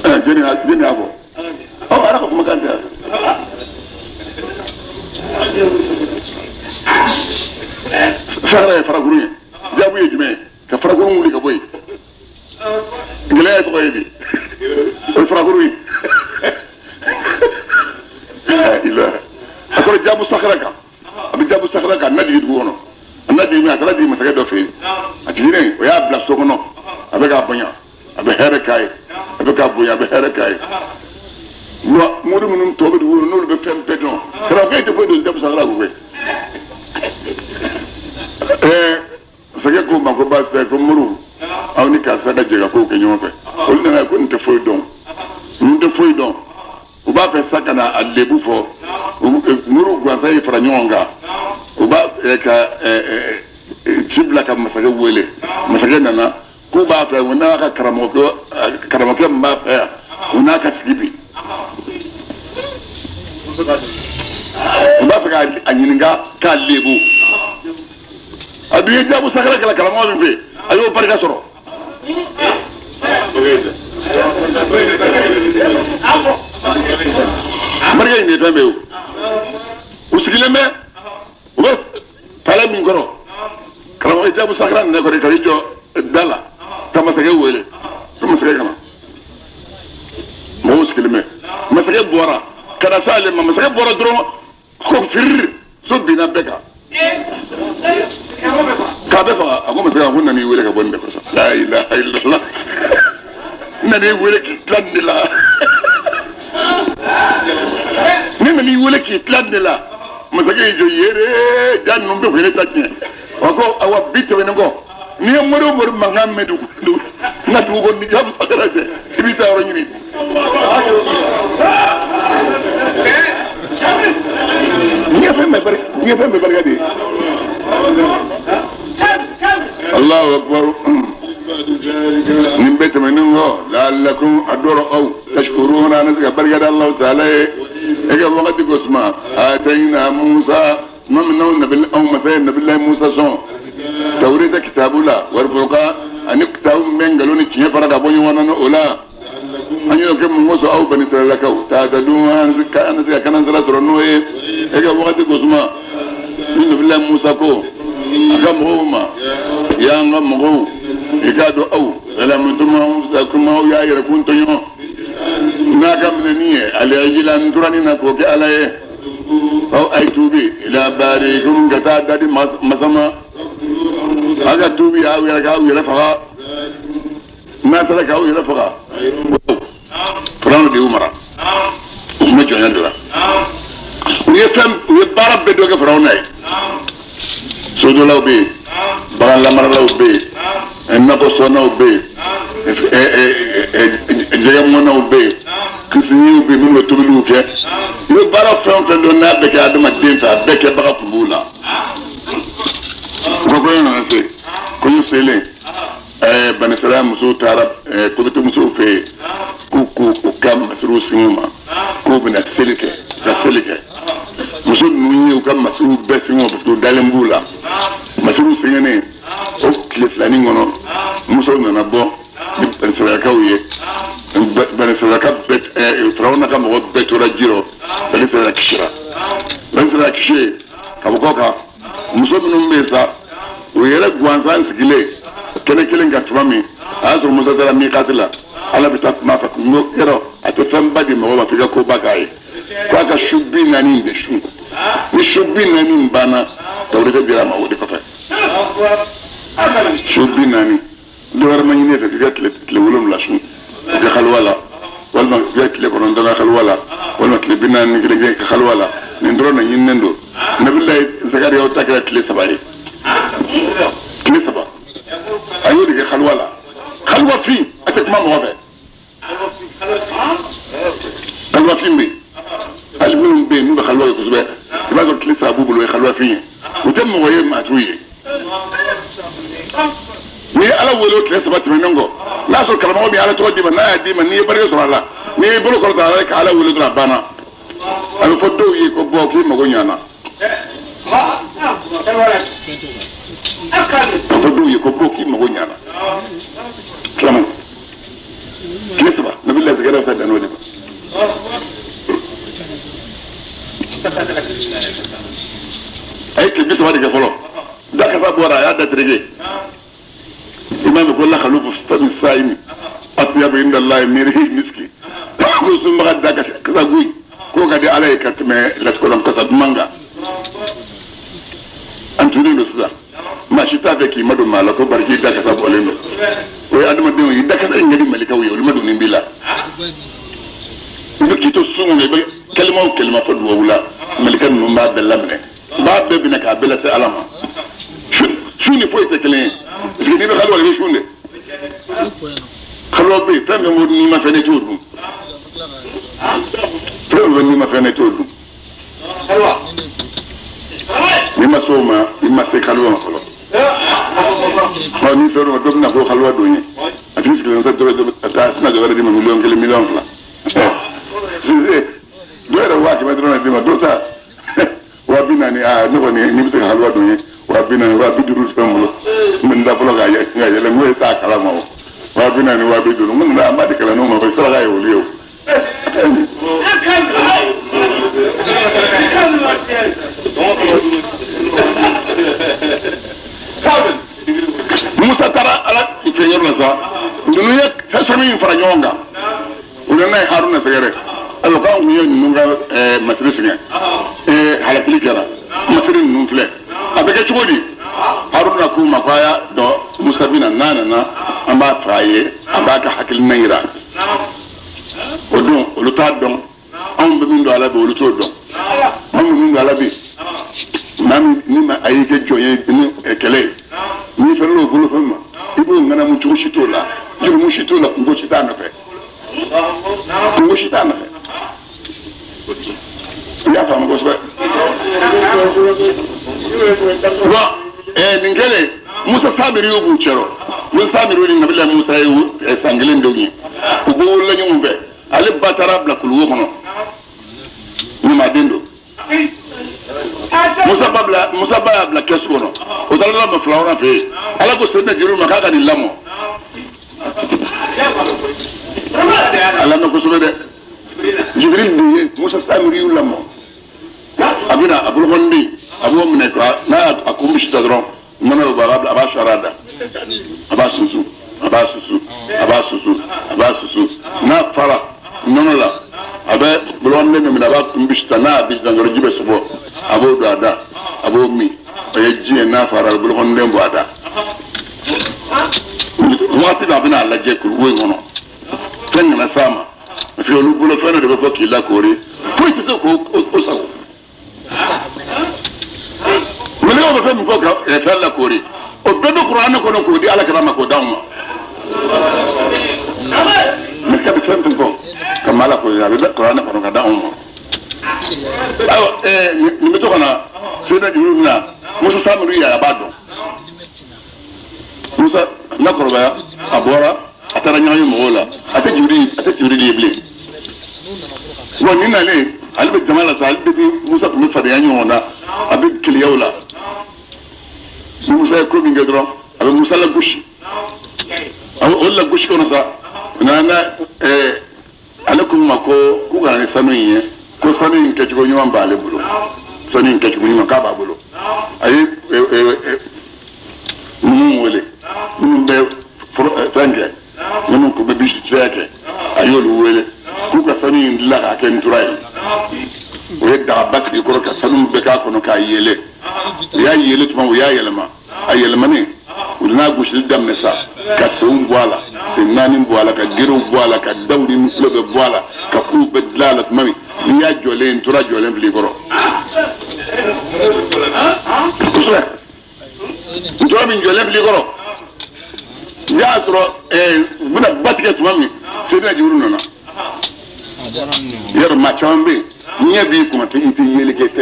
Jɛni y'a fɔ, ɔ Ala ka kumakan tɛ. Sakara ye farakurun ye, jaabu ye jumɛn ye? Ka farakurun wuli ka bɔ yen. Gɛlɛya ye tɔgɔ ye di, o ye farakurun ye. A kɔrɔ jaabu sakara kan, a bɛ jaabu sakara kan. A nana jigin dugu kɔnɔ, a nana jigin min, a taara jigin masakɛ dɔ fɛ yen. A jiginnen, o y'a bila so kɔnɔ, a bɛ k'a bonya, a bɛ hɛrɛ k'a ye, a bɛ k'a bonya, a bɛ hɛrɛ k'a ye. Wa mori minnu tɔ bɛ dugu kɔnɔ, n'olu bɛ fɛn bɛɛ dɔn, karamɔgɔkɛ tɛ foyi dɔn jaabu sakara ko koyi. Masakɛ ko ma ko baasi tɛ, ko moriw, aw ni karisa ka jɛ ka kow kɛ ɲɔgɔn fɛ. Olu nana ko nin tɛ foyi dɔn, ninnu tɛ foyi dɔn. U b'a fɛ sa ka na a lebu fɔ. Moriw gansan ye fara ɲɔgɔn kan, u b'a ka ci bila ka masakɛ wele. Masakɛ nana k'u b'a fɛ u n'a ka karamɔgɔkɛ, karamɔgɔkɛ min b'a fɛ yan, u n'a ka sigi bi. U b'a fɛ k'a ɲininka k'a lebu. A dun ye jaabu sakara kɛlɛ karamɔgɔ min fɛ, a y'o barika sɔrɔ. Barika in de ye fɛn bɛɛ ye. O u sigilen bɛ, u bɛ palais min kɔrɔ, karamɔgɔ jaabu sakara nana kɔni ka i jɔ da la ka masakɛ wele ko masakɛ ka na. Mɔgɔw sigilen bɛ, masakɛ bɔra ka na s'ale ma. Masakɛ bɔra dɔrɔn ko firiri, so binna bɛɛ kan k'a bɛɛ faga. A ko masakɛ, ko n nan'i wele ka bɔ nin de kɔsɔn. La ilaha illallah, n nan'i wele k'i tila nin de la, ne nan'i wele k'i tila nin de la. Masakɛ y'i jɔ yere, ja ninnu bɛɛ kun ye ne ta tiɲɛ. Wa ko awa, bi tɛmɛnen kɔ, n'i ye mori o mori mankan mɛn dugu n ka dugu kɔnɔ ni jaabu sakara cɛ, i b'i ta yɔrɔ ɲini. Diɲɛ fɛn bɛɛ barika, diɲɛ fɛn bɛɛ barika de ye. Allahu akbar. Nin bɛɛ tɛmɛnen kɔ, la'allakum, a dɔrɔ aw tashkuruna, an se ka barika da Allahu taala ye. E ka wagati ko suma, atayna Musa, tuma min n'anw nabi, anw masa ye nabilayi Musa sɔn tawureta kitabu la, wal furqan, ani kitabu min bɛ nkalon ni tiɲɛ fara ka bɔ ɲɔgɔn na, o la an y'o kɛ mun kosɔn? Aw bani Israɛlakaw taatadun, an se ka kanan sira sɔrɔ n'o ye. E ka wagati ko suma ni nabilayi Musa ko A ka mɔgɔw ma, y'an ka mɔgɔw, i k'a dɔn aw zalamtum anfusakum, aw y'a yɛrɛ kun tɔɲɔ n'a ka minɛni ye al-ijla nturani na k'o kɛ Ala ye. Aw a ye tuubi ila barikum, ka taa dadi masa ma, a ka tuubi aw yɛrɛ k'aw yɛrɛ faga. N'a sera k'aw yɛrɛ faga, Firawuna de y'u mara, u tun bɛ jɔnya de la. U ye fɛn, u ye baara bɛɛ dɔ kɛ Firawuna ye. Sojɔlaw bɛ yen, bagan lamaralaw bɛ yen, nakɔ sɔnnaw bɛ yen, jɛgɛmɔnnaw bɛ yen, cuisiniers bɛ yen minnu bɛ tobiliw kɛ. I bɛ baara fɛn o fɛn dɔn n'a bɛ kɛ adamaden fɛ, a bɛɛ kɛbaga tun b'u la. U ka kɔɲɔ nana se, kɔɲɔ selen, banisirayila musow taara kɔbiti musow fɛ yen k'u k'u ka masiriw sin u ma k'u bɛna seli kɛ, ka seli kɛ. Muso ninnu ye u ka masiriw bɛɛ sin u ma parce que u dalen b'u la. Masiriw sɛgɛnnen, o tile filanin kɔnɔ, musow nana bɔ ni banisirayilakaw ye. Banisirayilaka bɛɛ, Firawuna ka mɔgɔ bɛɛ tora ji rɔ, banisirayila kisira. Banisirayila kisi ka bɔ kɔ kan. Muso minnu bɛ yen sa, u yɛrɛ gansan sigilen kɛnɛ kelen kan tuma min, a y'a sɔrɔ Musa taara mikati la, Ala bɛ taa kuma fɛ ko yɔrɔ a tɛ fɛnba di mɔgɔ ma f'i ka koba k'a ye, k'a ka su 40 de sun. Ni su 40 in banna, tawureta dira a ma. O de kɔfɛ, su 40, dɔ wɛrɛ ma ɲini e fɛ k'i ka tile 7 sun i ka xaluwa la, walima k'i ka tile 9 kɛ xaluwa la, walima tile 41 kɛ xaluwa la. Nin dɔrɔn de ɲininen don. Nabilayi Zakariya ta kɛra tile 3 ye. Tile 3 a y'o de kɛ xaluwa la, xaluwa fin, a tɛ kuma mɔgɔ fɛ. Xaluwa fin bɛ yen, hali minnu bɛ yen n'u bɛ xaluwa kɛ kosɛbɛ, i b'a sɔrɔ tile 3 b'u bolo, o ye xaluwa fin ye. U tɛ mɔgɔ ye, maa t'u ye. N'i ye Ala wele o tile 3 tɛmɛnen kɔ, n'a sɔrɔ karamɔgɔ min ye Ala tɔgɔ d'i ma, n'a y'a d'i ma, n'i ye barika sɔrɔ a la, n'i y'i bolo kɔrɔta Ala ye ka Ala wele dɔrɔn, a banna. A bɛ fɔ dɔw ye ko bɔ k'i mago ɲana. A bɛ fɔ dɔw ye ko bɔ k'i mago ɲana. Silamaw, tile 3, Nabila Zakariya ta dan'o de ma. A ye tile 30 de kɛ fɔlɔ, dakasa bɔra, a y'a da tereke. I m'a mɛn ko lakhalufu fami sayimi atyabu inda Allahi min rihi miski, ko sunbaga da kasa goyi k'o ka di Ala ye ka tɛmɛ latikɔlɔn kasa duman kan. An tunnen don sisan, maa si t'a fɛ k'i madon maa la ko bari k'i da kasa bɔlen don. O ye adamadenw ye, da kasa in ka di malikaw ye, olu ma don nin b'i la. I bɛ k'i to sun kɔnɔ, i bɛ kalima o kalima fɔ dugawu la, malika ninnu b'a bɛɛ laminɛ, u b'a bɛɛ minɛ k'a bɛɛ lase Ala ma. Sun ni foyi tɛ kelen ye, parce que n'i bɛ xaluwa, i bɛ sun de. Xaluwa bɛ yen, fɛn fɛn ko n'i ma fɛn ne t'o dun, fɛn fɛn n'i ma fɛn ne t'o dun. N'i ma se o ma, i ma se xaluwa ma fɔlɔ. Ɔ n'i sera o ma, dɔ bɛna ko xaluwa don ye, a tigi sigilen tɛ, dɔ bɛ a tɛna dɔ wɛrɛ d'i ma, miliyɔn 1, miliyɔn 2. Dɔw yɛrɛ 500 000 dɔrɔn de d'i ma, dɔw ta 40 000. Aa, ne kɔni, n'i bɛ se ka xaluwa don ye, 40 000, 50 000 tɛ n bolo, n bɛ n da fɔlɔ ka yɛlɛ. N ko e t'a kalama o 40 000, 50 000, n ko an b'a di kalandenw ma, ko saraka ye olu ye o. Musa taara Ala fɛ yɔrɔ la sa, ninnu ye fɛn min fara ɲɔgɔn kan, u nana ye Haruna sɛgɛrɛ. Ayiwa, k'an kun ye ninnu ka masiri sɛgɛn, halakili kɛra, masiri ninnu filɛ, a bɛ kɛ cogo di? Haruna k'u ma ko a y'a dɔn Musa bɛna, n'a nana an b'a fɔ a ye, a b'a ka hakilina yira. O don olu t'a dɔn, anw bɛ min dɔn Ala bɛ, olu t'o dɔn. Anw bɛ min dɔn Ala bɛ, maa min ni ma a y'i kɛ jɔn ye ni kɛlɛ ye, n'i fɛrɛla o bolofɛn ma, i b'o ŋanamu cogo si t'o la, jurumu si t'o la, kunko si t'a nɔfɛ, kunko si t'a nɔfɛ. I y'a faamu kosɛbɛ. Bon, nin kɛlen, Musa Samiri b'u cɛrɔ. Musa Samiri ni Nabila Musa ye san kelen denw ye, u b'o wolola ɲɔgɔn fɛ. Ale ba taara bila kuluwo kɔnɔ, ɲamaden don. Musa ba bila, Musa ba y'a bila kɛsu kɔnɔ, o taara lamɔ Firawuna fɛ yen. Ala ko Seyidina Jibril ma k'a ka nin lamɔ. A lamɛn kosɛbɛ dɛ. Jibril de ye Musa Samiri y'u lamɔ. A bɛna a bolokɔniden, a b'o minɛ ka n'a y'a kun bisi ta dɔrɔn. Nɔnɔ bɛ bɔ, a b'a sɔrɔ a da, a b'a susu, a b'a susu, a b'a susu, a b'a susu. N'a fara nɔnɔ la, a bɛ bolokɔninden dɔ minɛ, a b'a kun bisi tan. N'a y'a bisi tan dɔrɔn, ji bɛ sɔbɔ, a b'o don a da, a b'o min. O ye ji ye. N'a fara, a bɛ bolokɔninden bɔ a da. Waati dɔ, a bɛna a lajɛ kuluwo in kɔnɔ, fɛn kana s'a ma, parce que olu bolo, fɛn dɔ de bɛ fɔ k'i lakoori, foyi tɛ se k'o sago. Mɛlɛkɛw bɛ fɛn min fɔ ka fɛn lakoori, o bɛɛ bɛ kuranɛ kɔnɔ k'o di ala kira ma, k'o d'anw ma. Mɛlɛkɛ bɛ fɛn fɛn fɔ ka maa lakoori, a bɛ kuranɛ kɔnɔ ka d'anw ma. Ayiwa, nin bɛ to ka na seyidina Jibiri na Musa Samiri ye, a b'a dɔn. Musa na kɔrɔbaya, a bɔra, a taara ɲagami mɔgɔw la, a tɛ Jibiri ye bilen. Bon, nin nalen, ale bɛ jama la sa. Ale depuis Musa tun bɛ fadenya ɲɔgɔn na, a bɛ keleyaw la. Ni Musa ye ko min kɛ dɔrɔn, a bɛ Musa lagosi. O lagosi kɔnɔ sa, nana ale ko ma ko k'u ka na ni sanu in ye, ko sanu in kɛcogo ɲuman b'ale bolo, sanu in kɛcogo ɲuman k'a b'a bolo. A ye ninnu wele, minnu bɛ fɛn kɛ, minnu tun bɛ bijoutier kɛ, a y'olu wele k'u ka sanu in dilan k'a kɛ ntura ye. O ye dagaba sigi kɔrɔ ka sanu bɛɛ k'a kɔnɔ k'a yɛlɛ. U y'a yɛlɛ tuma, u y'a yɛlɛma. A yɛlɛmanen, u nana gosili daminɛ sa, ka senw bɔ a la, sen naani bɔ a la, ka gerew bɔ a la, ka daw ni tulo bɛɛ bɔ a la, ka kow bɛɛ dilan a la. Tuma min n'i y'a jɔlen, ntura jɔlen fili kɔrɔ kosɛbɛ, ntura min jɔlen fili kɔrɔ, n y'a sɔrɔ u bɛna ba tigɛ tuma min, Seydina Jibiri nana. Yɔrɔ maa caman bɛ yen, ɲɛ b'i kun, i tɛ yeli kɛ, tɛ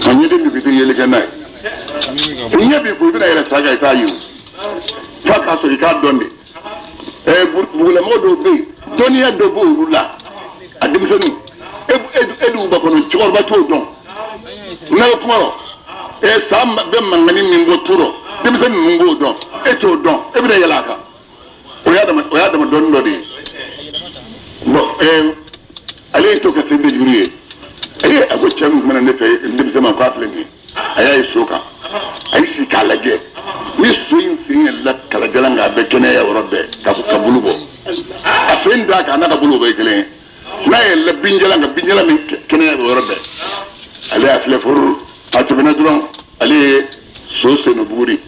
a ɲɛden b'i kun, i tɛ yeli kɛ n'a ye. Ɲɛ b'i kun, i bɛna yɛlɛ sa kan, i t'a ye o, f'a k'a sɔrɔ i k'a dɔn de. Bugulamɔgɔ dɔw bɛ yen, dɔnniya dɔ b'olu la, a denmisɛnninw, e duguba kɔnɔ cɛkɔrɔba t'o dɔn. N'a bɛ kuma rɔ, san bɛ mankanni min bɔ tu rɔ, denmisɛnnin ninnu b'o dɔn, e t'o dɔn, e bɛna yɛlɛ a kan. O y'a dama dɔnni dɔ de ye. Bon, ale ye to ka se juru ye. A ko cɛ min tun bɛ na ne fɛ denmisɛn ma, k'a filɛ nin ye. A y'a ye so kan, a y'i sigi k'a lajɛ. Ni so in sen yɛlɛla kalajalan kan, a bɛ kɛnɛya yɔrɔ bɛɛ ka bulu bɔ. A sen d'a kan, a n'a ka bolo bɛɛ ye kelen ye. N'a yɛlɛla binjalan kan, binjalan min kɛnɛya bɛ yɔrɔ bɛɛ, ale y'a filɛ furu. A tɛmɛna dɔrɔn, ale ye so sen buguri,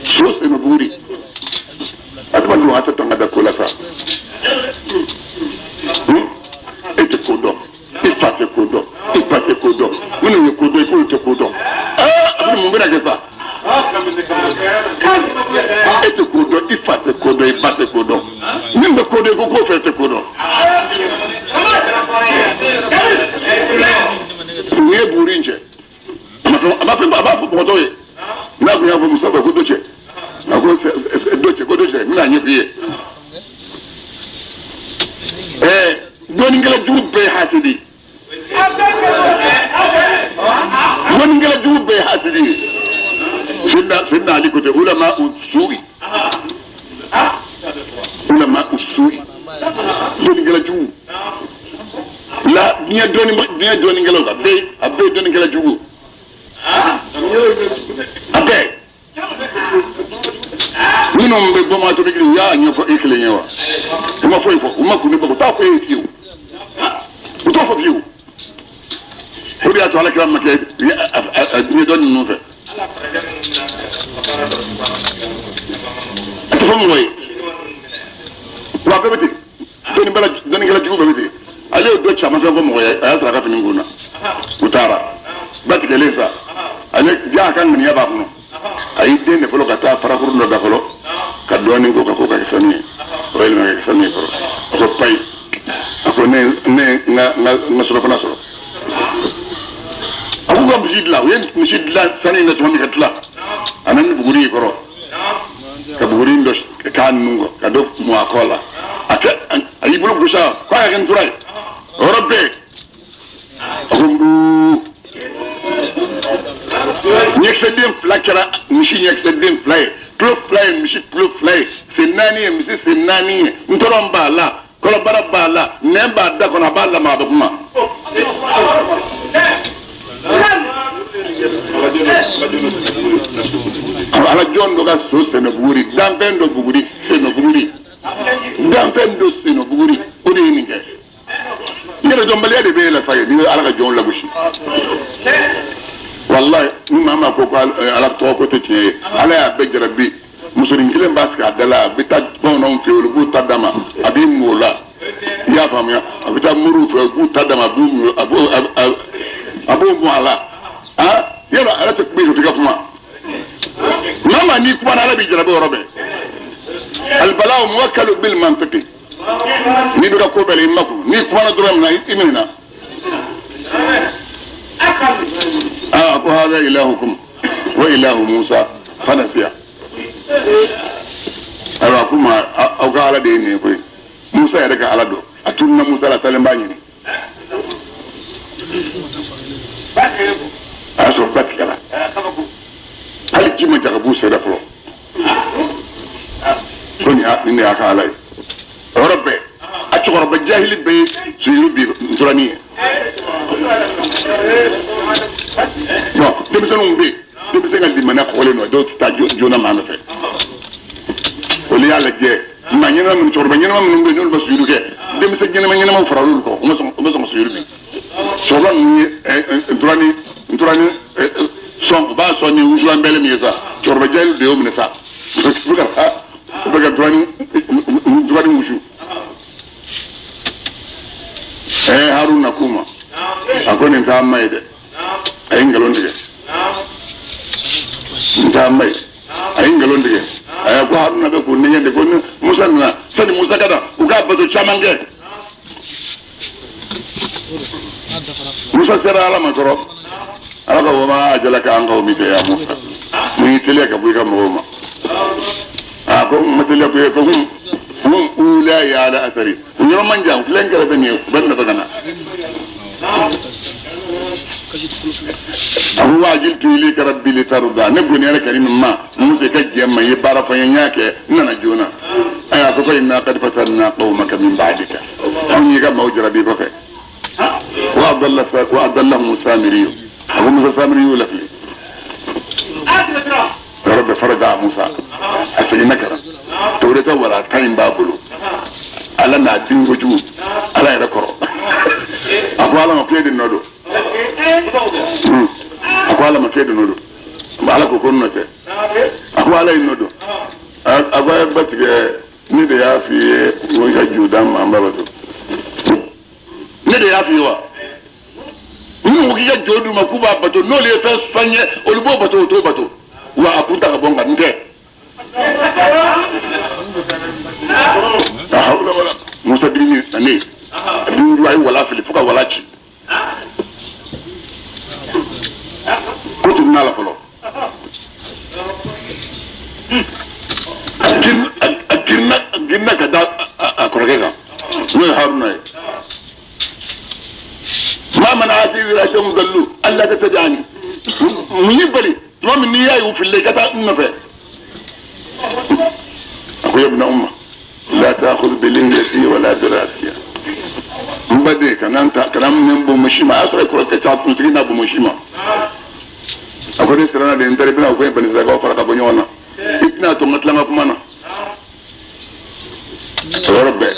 so sen buguri. Adamadenw, a tɛ tɔn ka da ko la sa. E tɛ ko dɔn, i fa tɛ ko dɔn, i ba tɛ ko dɔn, minnu ye ko dɔn, i k'olu tɛ ko dɔn. A bɛ mun bɛna kɛ sa? E tɛ ko dɔn, i fa tɛ ko dɔn, i ba tɛ ko dɔn, min bɛ ko dɔn, i ko k'o fɛ tɛ ko dɔn. Nin ye buguri in cɛ, a ma fɛn, a b'a fɔ, a b'a fɔ mɔgɔ tɔw ye. N'a kun y'a fɔ Musa ko dɔ cɛ, a ko dɔ cɛ, ko dɔ cɛ, n bɛna ɲɛf'i ye. Dɔnnikɛla jugu bɛɛ ye hasidi, dɔnnikɛla jugu bɛɛ ye hasidi ye. Sidina Ali ko ten: ulama usu'i, ulama usu'i, dɔnnikɛla jugu la. Diɲɛ dɔnni, diɲɛ dɔnnikɛlaw, a bɛɛ ye dɔnnikɛla jugu, a bɛɛ. Minnu bɛ bombe atomique, u y'a ɲɛfɔ e kelen ye wa? U ma foyi fɔ, u ma kun ni bɔ, u t'a fɔ e ye fiyewu, u t'o fɔ fiyewu. O de y'a to ala kira ma kɛ diɲɛ dɔnni ninnu fɛ, a tɛ fɔ mɔgɔ ye. Wa a bɛɛ bɛ ten, dɔnnikɛla jugu bɛɛ bɛ ten. Ale ye dɔ caman fɛn fɔ mɔgɔ ye, a y'a sɔrɔ a ka fini kun na. U taara ba tigɛlen sa, ale ja a ka ŋaniya b'a kɔnɔ, a y'i den de fɔlɔ ka taa farakuru dɔ da fɔlɔ, ka dɔɔnin ko ka ko ka kɛ sanu ye. O yɛlɛma ka kɛ sanu ye fɔlɔ. A ko payi, a ko ne ne n ka n ka n ka surafana sɔrɔ. A k'u ka misi dilan. U ye misi dilan sanu in na tuma min ka tila, a nana ni buguri ye kɔrɔ, ka buguri in dɔ k'a nun kɔ, ka dɔ mun a kɔ la. A kɛ, a y'i bolo gosi a k'a ka kɛ ntura ye. O yɔrɔ bɛɛ, a ko nbuu, ɲɛkisɛ den fila kɛra misi ɲɛkisɛ den fila ye, tulo fila ye misi tulo fila ye, sen naani ye misi sen naani ye, ntɔrɔn b'a la, kɔnɔbara b'a la, nɛn b'a da kɔnɔ, a b'a lamaga, a bɛ kuma. Ala jɔn dɔ ka so sɛnɛ buguri, danfɛn dɔ buguri sɛnɛ buguri, danfɛn dɔ sɛnɛ buguri, o de ye nin kɛ. Yɛrɛ dɔnbaliya de bɛ e la sa ye, n'i bɛ Ala ka jɔnw lagosi. Walayi, ni maa maa ko ko Ala tɔgɔ ko tɛ tiɲɛ ye, Ala y'a bɛɛ jarabi. Musonin kelen b'a sigi a da la, a bɛ taa bamananw fɛ yen, olu b'u ta d'a ma, a b'i mun o la. I y'a faamuya? A bɛ taa moriw fɛ, u b'u ta d'a ma, a b'u mun, a b'o mun a la. Han, yala Ala tɛ kuma i fɛ, f'i ka kuma. Maa maa n'i kumana, Ala b'i jarabi o yɔrɔ bɛɛ. Alibalaw muwakkalu bil mantiki. N'i bɛ ka ko bɛɛ la, i makun. N'i kumana dɔrɔn min na, i minɛna. Aa, a ko hada ilahukum wa ilahu Musa fanasiya. Ayiwa, a ko ma aw ka Ala de ye nin ye koyi. Musa yɛrɛ ka Ala dɔn, a tununa Musa la, a taalen b'a ɲini. A y'a sɔrɔ ba tigɛra, hali ji ma ja ka b'u sen na fɔlɔ. Ko nin y'a nin de y'a ka Ala ye. O yɔrɔ bɛɛ, a cɛkɔrɔba jahili bɛɛ ye sujuru bi nturanin ye. Bon, denmisɛnninw bɛ yen, denmisɛn ka limaniya kɔgɔlen don, dɔw tɛ taa joona maa nɔfɛ. Olu y'a lajɛ, maa ɲɛnama minnu, cɛkɔrɔba ɲɛnama minnu bɛ yen, n'olu bɛ sujuru kɛ, denmisɛn ɲɛnama ɲɛnamaw fara olu kɔ, u ma sɔn ka sujuru bi. Cɛkɔrɔba ninnu ye nturanin sɔn, u b'a sɔn ni wusulan bɛlɛ min ye sa, cɛkɔrɔba jahili de y'o minɛ sa, u bɛ ka nturanin wusu. Haruna k'u ma, a ko nin t'an ma ye dɛ, a ye nkalon tigɛ, nin t'an ma ye, a ye nkalon tigɛ. A y'a ko Haruna bɛ k'u nɛgɛn de, ko ni Musa nana, sani Musa ka na, u k'a bato caman kɛ. Musa sera Ala ma kɔrɔ, Ala ko wama ajalaka an qawmika ya Musa, mun y'i teliya ka bɔ i ka mɔgɔw ma? A ko n ma teliya ko ye, ko hum ulayi ala asari, u yɔrɔ man jan, u filɛ n kɛrɛfɛ nin ye, u bɛ n nɔfɛ ka na. A ko waajiltu ilayka rabbi litarda, ne goniyara ka ni min ma Musa ka jɛ ma, i ye baara fɔ n ye, n y'a kɛ, n nana joona. Ayiwa, a ko fa inna qad fatanna qawmaka min ba'dika, anw y'i ka maaw jarabi kɔfɛ. Wa adallahum samiriyu, a ko Musa, Samiri y'u lafili. Yɔrɔ bɛɛ faraja Musa, a seginna ka na Tawureta wara tan in b'a bolo, Ala n'a den kojugu, Ala yɛrɛ kɔrɔ. A ko Ala ma k'e de nɔ don. A ko Ala ma k'e de nɔ don. Ala ko ko n nɔ tɛ. A ko Ala ye nɔ don. A ko a ye ba tigɛ, ne de y'a f'i ye ko i ka jo d'an ma, an b'a bato. Ne de y'a f'i ye wa? Minnu ko k'i ka jo d'u ma k'u b'a bato, n'olu ye fɛn fɛn ye, olu b'o bato, o t'o bato wa? A kun ta ka bɔ n kan, n tɛ. La hawla wala. Musa birimi ne a duuru, a ye wala fili fo ka wala ci, ko tun n'a la fɔlɔ. A girinna, a girinna ka da a kɔrɔkɛ kan, n'o ye Haruna ye. Ma mana'aka idh ra'aytahum dallu alla tattabi'ani, mun y'i bali tuma min n'i y'a ye u filila, i ka taa n nɔfɛ? A ko yabna umma la ta'khudh bi lihyati wala bi ra'si, n baden, kana n ta, kana n minɛ n bonbonsi ma. A y'a sɔrɔ i kɔrɔkɛ ca kuntigi n'a bonbonsi ma. A ko ne siranna de, n taara i bɛna o fɛn bani Israɛlkaw fara ka bɔ ɲɔgɔn na, i tɛna to n ka tila n ka kuma na. O yɔrɔ bɛɛ,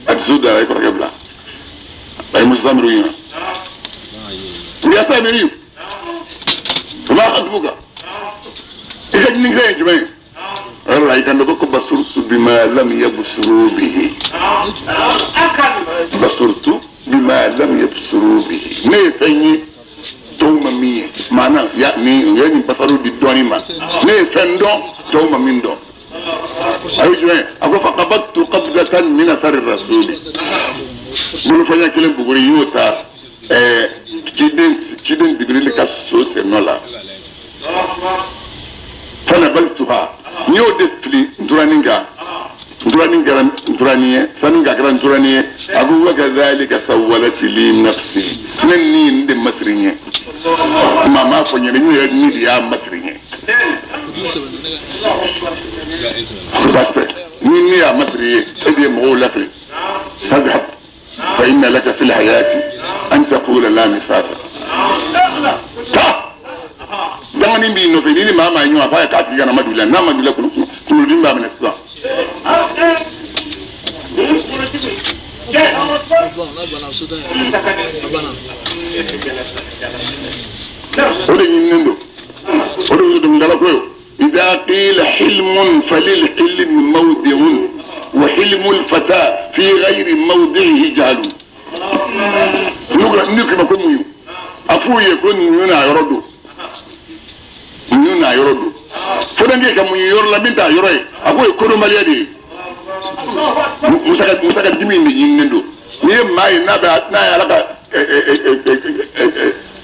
a dusu dara, i kɔrɔkɛ bila. A ye Musa Samiri ɲininka, ya Samiri, ma khatbuka, i ka ɲininkɛ ye jumɛn ye? O yɔrɔ la, i kan ko basurtu bima lam yabsuru bihi, basurtu bima lam yabsuru bihi, ne ye fɛn ye tɔw ma min ye. Maana ya ni o ye nin basaru di dɔɔni ma, ne ye fɛn dɔn tɔw ma min dɔn. A ye jumɛn? A ko faqabattu qabdatan min athari rasuli, bolofanya kelen buguri y'o ta ciden Dibirili ka so sen nɔ la. Fanabaltuha, n y'o de fili nturanin kan, nturanin kɛra nturanin ye, sani ka kɛra nturanin ye. A ko wa kadhalika sawwalat li nafsi, ne ni nin de masiri n ye, maa m'a fɔ n ɲɛna, n yɛrɛ ni de y'a masiri n ye. Baasi tɛ, ni ne y'a masiri ye, e de ye mɔgɔw lafili. Fadhhab fa inna laka fil hayati an taqula la misasa, taa. Kamalennin b'i nɔfɛ ni maa maa ye ɲɔgɔn f'a ye k'a tigi kana ma don i la n'a ma don i la kunkolodimi b'a minɛ sisan. O de ɲininen don o de ye dɔnkilidala ko ye إذا قيل حلم فللحلم موضع وحلم الفتى في غير موضعه جهل n'u kama ko muɲu a f'u ye ko muɲu n'a yɔrɔ don muɲu n'a yɔrɔ don fo ka muɲu yɔrɔ la min t'a yɔrɔ ye a k'o ye kodɔnbaliya de ye Musa ka dimi de ɲininen don n'i ye maa ye n'a bɛ n'a ye Ala ka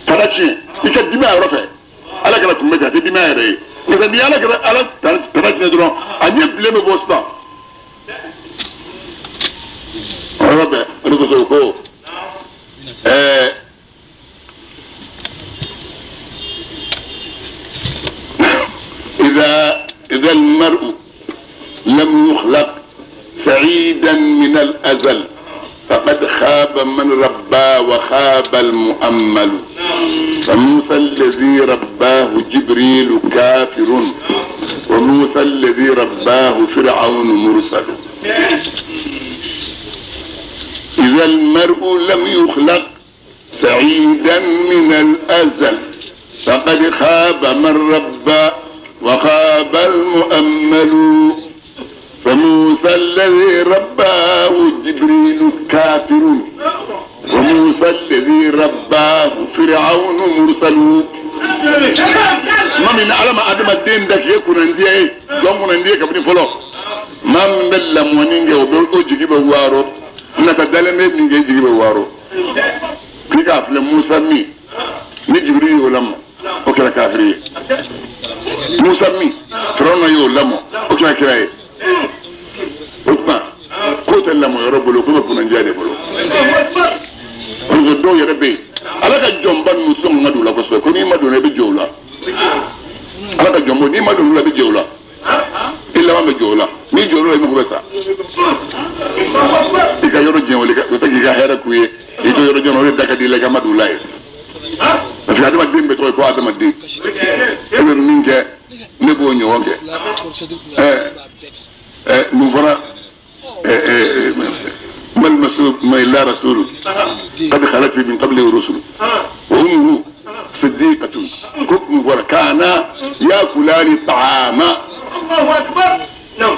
tana tiɲɛ i ka dimi a yɔrɔ fɛ Ala kɛra tun bɛ kɛ a tɛ dimi a yɛrɛ ye nka ni Ala kɛra Ala tana tiɲɛ dɔrɔn a ɲɛ bilen bɛ bɔ sisan o yɔrɔ bɛɛ o de kosɔn ko إذا المرء لم يخلق سعيدا من الأزل فقد خاب من ربى وخاب المؤمل فموسى الذي رباه جبريل كافر وموسى الذي رباه فرعون مرسل إذا المرء لم يخلق سعيدا من الأزل فقد خاب من ربى وخاب المؤمل فموسى الذي رباه جبريل كافر وموسى الذي رباه فرعون مرسل ما من علم آدم الدين ده يكون عندي ايه يكون عندي كبني فلو ما من لمونين جو jigi bɛ waaro nata dalen bɛ min kɛ jigi bɛ waaro k'i k'a filɛ Musa min ni Jibiri y'o lamɔ o kɛra kafiri ye Musa min Firawuna y'o lamɔ o kɛra kira ye o tuma k'o tɛ lamɔ yɔrɔ bolo k'o bɛ kunnandiya de bolo o de dɔw yɛrɛ bɛ yen Ala ka jɔnba ninnu sɔn ka don u la kosɛbɛ ko n'i ma don i bɛ jɔ u la Ala ka jɔnba n'i ma don u la i bɛ jɔ u la i laban bɛ jɔ o la n'i jɔr'o la i mako bɛ sa i ka yɔrɔ jɛn o tɛ k'i ka hɛrɛ k'u ye i to yɔrɔ jɛn o de da ka di i la i ka ma don u la ye parce que adamaden bɛɛ tɔgɔ ye ko adamaden e bɛ min kɛ ne b'o ɲɔgɔn kɛ mun fana ما إلا رسول قد خلت من قبله رسل وأمه صديقة كم وكانا يأكلان الطعام. الله أكبر. نعم.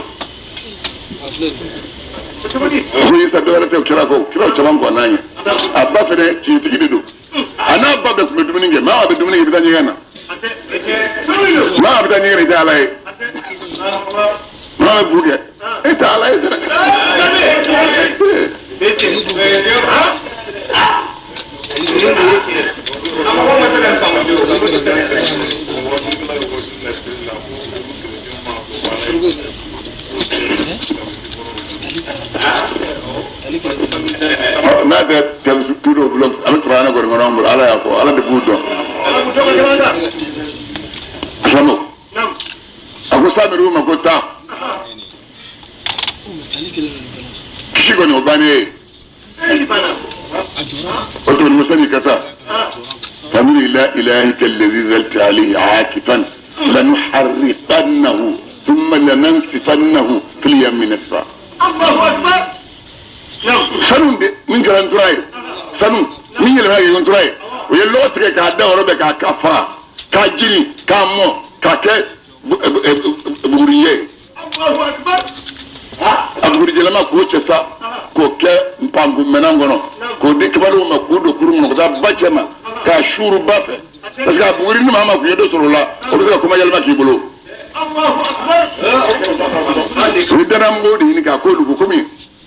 أنا أبا بس بدمني ما أبا بدمني بداني أنا ما بداني أنا علي ما أبوك إنت علي n'a tɛ tudo bolo a bɛ kuranɛ kɔni kɔnɔ an bolo Ala y'a fɔ Ala de b'u dɔn. Sanu a ko Samiru ma ko taa kisi kɔni o bannen ye o tuma Musa ni ka taa famiri la ilahika allazi zalta alayhi aakifan lanuharriqannahu thumma lanansifannahu fil yammi nasfa. Allahu akbar. Sanu de min kɛra ntura ye sanu min yɛlɛma kɛ ntura ye o ye lɔgɔ tigɛ k'a da yɔrɔ bɛɛ k'a fara k'a jiri k'a mɔ k'a kɛ buguri ye a bugurijɛlama k'o cɛ sa k'o kɛ npankunmɛnan kɔnɔ k'o di kibaruw ma k'o don kurun kɔnɔ ka taa ba cɛ ma k'a suuru ba fɛ parce que a buguri ni maa ma kun ye dɔ sɔrɔ o la o bɛ se ka kuma yɛlɛma k'i bolo. O ye danayamɔgɔw de ɲini k'a k'olu ko komi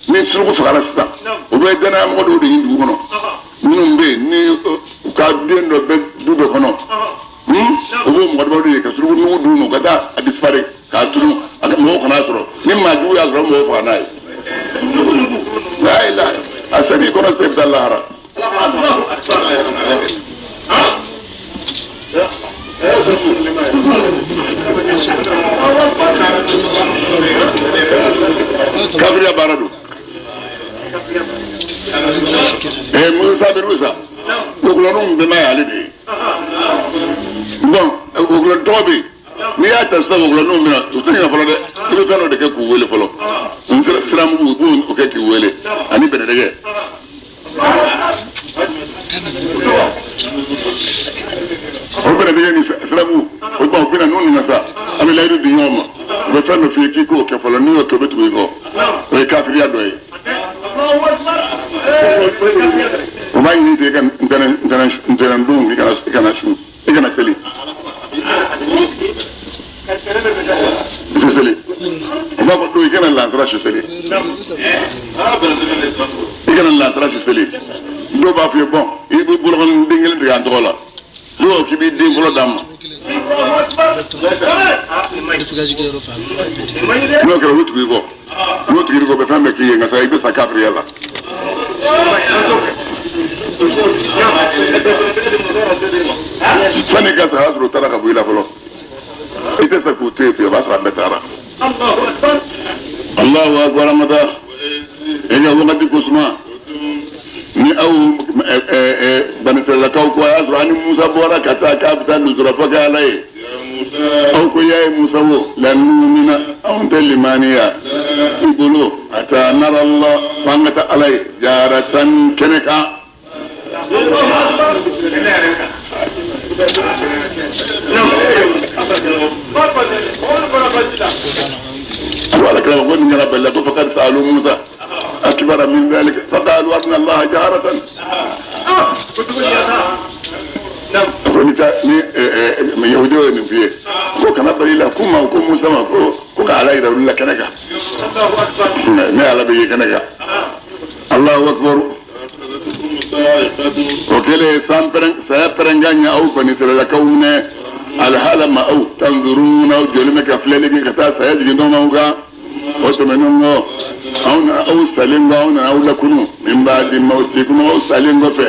ni suruku fagara sisan o bɛ danayamɔgɔ dɔw de ɲini dugu kɔnɔ minnu bɛ yen ni u ka den dɔ bɛ du dɔ kɔnɔ o b'o mɔgɔ dɔ de ye ka suruku nugu d'u ma u ka taa a disipare k'a tunu a ka mɔgɔw kana sɔrɔ ni maa jugu y'a sɔrɔ mɔgɔw faga n'a ye. La ilaha a sani i kɔnɔ se bɛ taa lahara. Kafiriya baara don. Musa bɛ Musa dugulanw bɛnba y'ale de ye. Bon o Wɔkulɔ tɔgɔ bɛ yen. N'i y'a ta sisan wɔkulɔninw bɛna u tɛ ɲinɛ fɔlɔ dɛ. I bɛ fɛn dɔ de kɛ k'u wele fɔlɔ. N siramugu u b'o kɛ k'i wele ani bɛnɛdɛgɛ. O bɛnɛdɛgɛ ni siramugu o tuma u bɛna n'u nana sa an bɛ layidu di ɲɔgɔn ma. U bɛ fɛn dɔ f'i ye k'i k'o kɛ fɔlɔ n'i y'o kɛ u bɛ tugu i kɔ. O ye kafiriya dɔ ye. O b'a ɲini i fɛ i ka ntɛnɛn don i kana sun i kana seli. I tɛ seli. O b'a fɔ don i kana lansara su seli. I kana lansara su seli. Dɔw b'a f'i ye bɔn i bɛ bolokɔni den kelen tigɛ an tɔgɔ la. Dɔw b'a fɔ k'i b'i den fɔlɔ d'an ma. N'o kɛra u bɛ tugu i kɔ. N'o tugura i kɔ u bɛ fɛn bɛɛ k'i ye nka sa i bɛ sa kafiriya la. Sani ka sa o y'a sɔrɔ u taara ka bɔ i la fɔlɔ. I tɛ se k'u to yen fiyewu o b'a sɔrɔ a bɛɛ taara. Alahu akbar amata e ka wagati ko suma ni aw banisiralakaw ko a y'a sɔrɔ an ni Musa bɔra ka taa k'a bɛ taa lujurafɔ kɛ Ala ye. Aw ko y'a ye Musa wo lan numina anw tɛ limaniya i bolo hatta nara Allah f'an ka taa Ala ye jaharatan kɛnɛ kan. Ala kira ko nin kɛra bɛlɛ ko fakad sa'alu Musa akbara min zalika faqalu arina Allah jaharatan. Ko ni ta ni yahudiw ye nin f'i ye ko kana bali la k'u ma ko Musa ma ko ka Ala yira olu la kɛnɛ kan ne Ala bɛ ye kɛnɛ kan. Allahu akbar. O kɛlen san pɛrɛn saya pɛrɛnkan ye aw bani Israɛlakaw minɛ alhala ma aw tanzuruna aw jɔlen bɛ ka filɛli kɛ ka taa saya jigin dɔn aw kan. O tɛmɛnen kɔ anw nana aw salen kɔ anw nana aw lakunu min ba'di mawtikum aw salen kɔfɛ.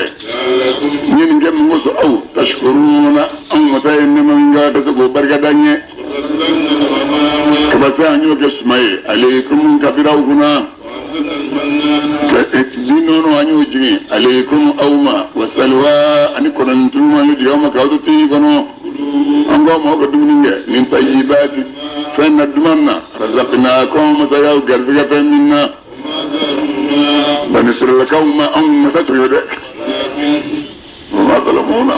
N ye nin kɛ mun kosɔn aw tashkuruna anw masa ye nɛɛma min kɛ ka se k'o barika da n ye. Kabasa an y'o kɛ suma ye aleykum kabiraw kunna. Ji nɔnɔ an y'o jigin aleykum aw ma wa salwa ani kɔnɔnin an y'o jigin aw ma k'aw to tigi kɔnɔ. An ko aw ma aw ka dumuni kɛ min tayyibati fɛn na duman na razaqnakum masa y'aw garisɛgɛ fɛn min na. Bani Israɛlakaw ma anw masa tɔɲɔ dɛ. Wa ma zalamuna.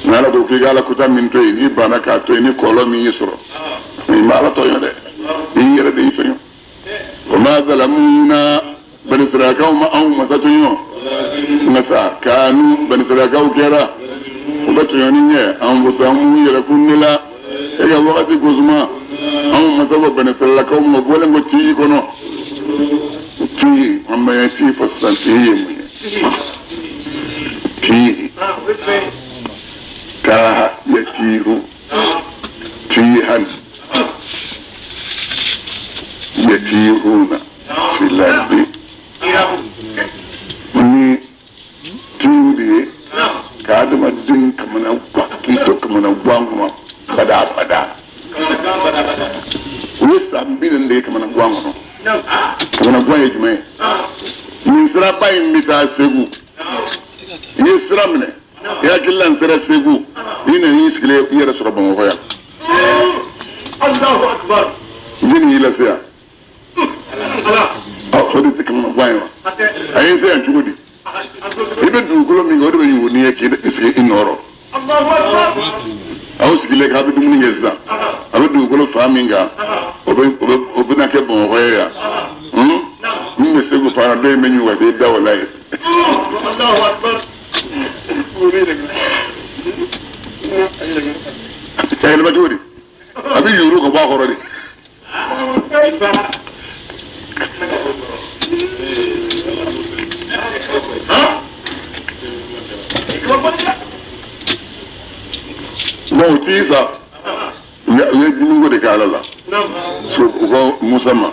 N'Ala ko k'i ka Ala kuta min to yen n'i banna k'a to yen ni kɔlɔlɔ min y'i sɔrɔ i ma Ala tɔɲɔ dɛ i yɛrɛ de y'i tɔɲɔ. Wa ma zalamuna bani Israɛlakaw ma anw masa tɔɲɔ nka sa kanu bani Israɛlakaw kɛra u bɛ tɔɲɔni kɛ anfusahum u yɛrɛkun de la. E ka wagati kosuma anw masa ko bani Israɛlakaw ma bɔlen kɔ tihi kɔnɔ tihi an bɛ tihi fɔ sisan tihi ye mun ye? Tihi taha yatihu tihan yatihuna fil ardi ni tihu de ye ka adamaden kamana gan k'i to kamana gan kɔnɔ bada bada. U ye san 40 de ye kamana gan kɔnɔ. Kamana gan ye jumɛn ye? Nin siraba in bɛ taa Segu. I ye sira minɛ i hakili la n sera Segu i nana i sigilen i yɛrɛ sɔrɔ Bamakɔ yan. Jɔnni y'i lase yan? Ɔ o de tɛ kamana gan ye wa? A ye n se yan cogo di? I bɛ dugukolo min kan o de bɛ yugu n'i ye k'i sigi i nɔrɔ. Aw sigilen k'a bɛ dumuni kɛ sisan a bɛ dugukolo fan min kan o bɛ o bɛ o bɛna kɛ Bamakɔ ye yan. Min bɛ Segu fan na dɔ in bɛ ɲugu ka t'i da o la yen. Ka yɛlɛma cogo di? A bɛ yuuru ka bɔ a kɔrɔ de. Bon u t'i sa u ye dumuni ko de kɛ Ala la. So u ko Musa ma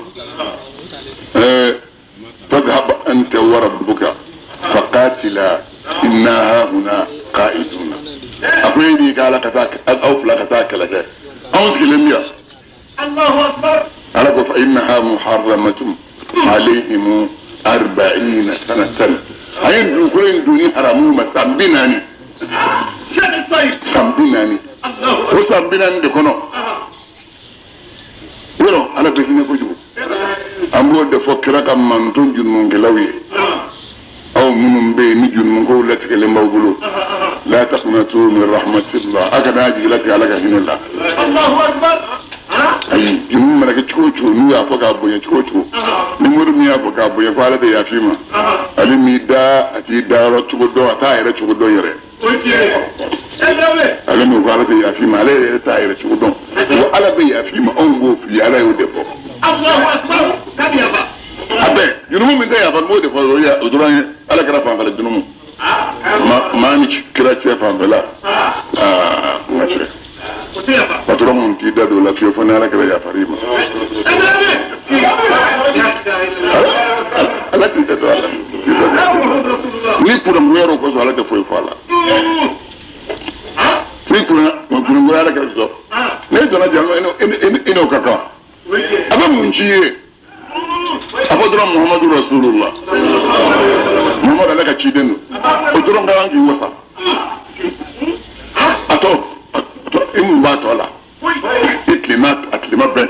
fadhhab anta wa rabbuka faqatila inna hahuna qa'iduna. A ko e n'i ka Ala ka taa aw fila ka taa kɛlɛ kɛ anw sigilen bɛ yan. Ala ko fa innaha muharramatun alayhim arba'ina sanatan. A ye dugukolo in donni haramu ma san 40. San 40, o san 40 de kɔnɔ, yɔrɔ Ala bɛ hinɛ kojugu. An b'o de fɔ kira ka manton jurumunkɛlaw ye, aw minnu bɛ yen ni jurumukow latigɛlen b'aw bolo, la taqnatu min rahmatillah, a kana jigi latigɛ Ala ka hinɛ la. Ayi, jurumu mana kɛ cogo o cogo, n'u y'a fɔ k'a bonya cogo o cogo, ni mori min y'a fɔ k'a bonya ko Ala bɛ yaf'i ma, ale m'i da, a t'i dayɔrɔ cogo dɔn, a t'a yɛrɛ cogo dɔn yɛrɛ. Ale min ko Ala bɛ yaf'i ma, ale yɛrɛ t'a yɛrɛ cogo dɔn. Ko Ala bɛ yaf'i ma, anw b'o f'i ye, Ala y'o de fɔ. A bɛɛ jurumu min tɛ yafa, n b'o de fɔ, o dɔrɔn ye Ala kɛra fanfɛla jurumu. Maa ni kira cɛ fanfɛla, aa, n ka cɛ patɔrɔn mun t'i da don o la fiyewu fo ni Ala kɛra yafar'i ma. Ala t'i da don a la. Ni kurangoyara o kosɔn, Ala tɛ foyi fɔ a la. Ni kurangoya Ala kɛra sɔn, n'e donna jahanama, i n'o ka kan. A bɛ mun ci ye? A fɔ dɔrɔn Muhamadu Rasulullah, Muhamadu Ala ka ciden don, o dɔrɔn ka kan k'i wasa. A tɔ i mun b'a tɔ la? I tilema, a tilema bɛn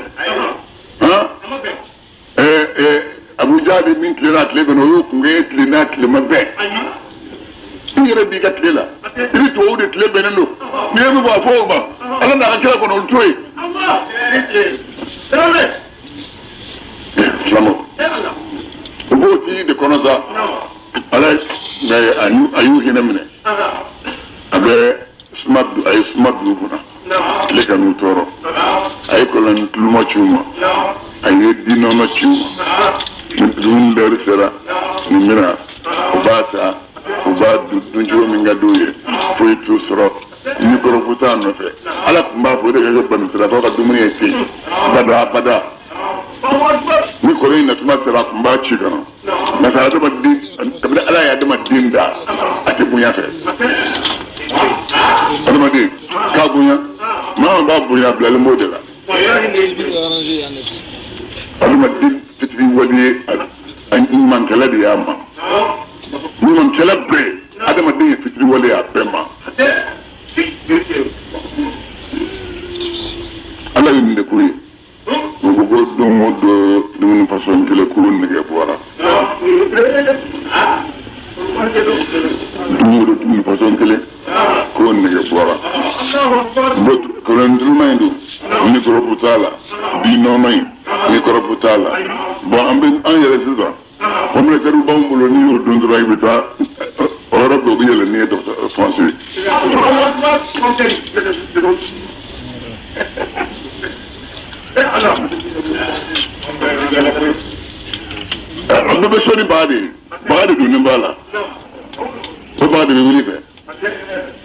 han. Ɛɛ, Abu Jahali min tilenna a tile bɛn, o y'o kun kɛ, e tilenna a tilema bɛn. I yɛrɛ b'i ka tile la, i ni tubabu de tile bɛnnen don. N'i ye min fɔ, a fɔ o ma. Ala n'a ka kira kɔnɔ, olu to yen. Silamɛw, u b'o tigi de kɔnɔ sa. Ala a y'u hinɛ minɛ, a bɛ suma, a ye suma dugu kunna, tile ka n'u tɔɔrɔ, a ye kɔlɔn tuluma ci u ma, a ye di nɔnɔ ci u ma. Ni dumuni lɛri sera, nin bɛna, u b'a ta, u b'a dun duncogo min ka d'u ye, foyi t'u sɔrɔ, ni kɔrɔfu t'a nɔfɛ. Ala tun b'a fɔ o de ka kɛ banisirakaw ka dumuni ye ten bada bada. Ni kɔrɔ in natuma sera, a tun b'a ci ka na. Nka adamaden, kabini Ala ye adamaden da, a tɛ bonya fɛ. Adamaden k'a bonya, maa b'a bonya, a bilalen b'o de la. Adamaden fitiri wale ye a ɲumankɛla de y'a ma. Ɲumankɛla bɛɛ, adamaden ye fitiri wale ye a bɛɛ ma. Ala ye nin de k'u ye. U ko ko don o don dumuni fasɔn kelen, k'o nege bɔra. Don o don dumuni fasɔn kelen, k'o nege bɔra. Kɔlɔn tuluma in don, ni kɔrɔfu t'a la, bi nɔnɔ in, ni kɔrɔfu t'a la. Bɔn, an bɛ an yɛrɛ sisan, pɔmɛtɛriw b'anw bolo, n'i y'o dun dɔrɔn, i bɛ taa o yɔrɔ bɛɛ, u bɛ yɛlɛ n'i ye dɔgɔtɔrɔ fɔnsi. An bɛɛ bɛ sɔn ni baga de ye, baga de donnen b'a la, o baga de bɛ wuli fɛ.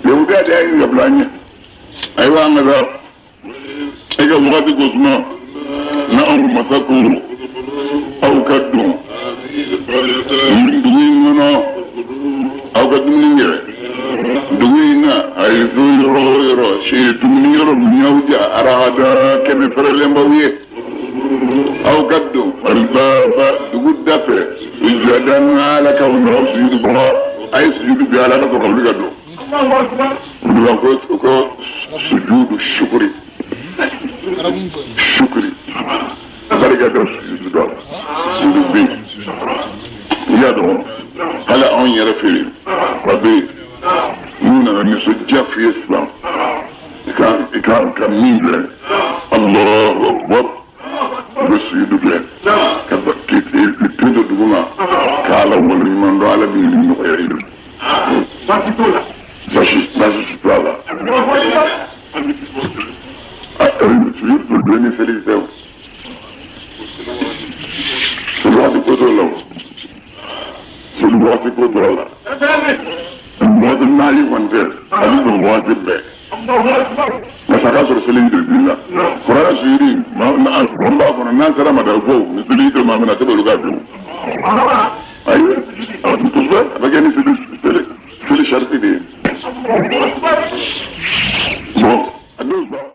Yahudiya de y'a ɲini ka bila an ɲɛ. Ayiwa, an ka taa e ka wagati ko suma na anw masa ko aw ka don dugu in kɔnɔ, aw ka dumuni kɛ dugu in na. A ye so yɔrɔ o yɔrɔ si dumuni yɔrɔ min y'aw diya, arahada kɛnɛ fɛrɛlen b'aw ye, aw ka don alibaba dugu da fɛ, sujadan ala ka aw sujudu bɔ, a ye sujudu bi ala ka sɔrɔ ka wuli ka don. Ko sujudu shukuri, shukuri barika dɔ sujudu dɔ sujudu bɛ yen. I y'a dɔn, hali anw yɛrɛ fɛ yen, wa bɛ yen, n'u nana nisɔndiya f'i ye sisan, i ka min kɛ, Allahu akbar, i bɛ sujudu kɛ ka k'i ten to dugu ma k'Ala waleɲuman dɔn. Ala b'i nɔgɔya i ye. Baasi t'o la. Baasi t'a la. Sujudu don ni seli tɛ o. Seli waati ko t'o la o. Seli waati ko t'o la. Waati naani kɔni tɛ, a bɛ don waati bɛɛ. Masa k'a sɔrɔ seli de b'i la. Kuranɛ suyiri, an b'a kɔnɔ n'an sera ma da ko ni seli tɛ maa min na, a tɛ boli k'a fiyewu. Ayi, kosɛbɛ, a bɛ kɛ ni seli sariti de ye.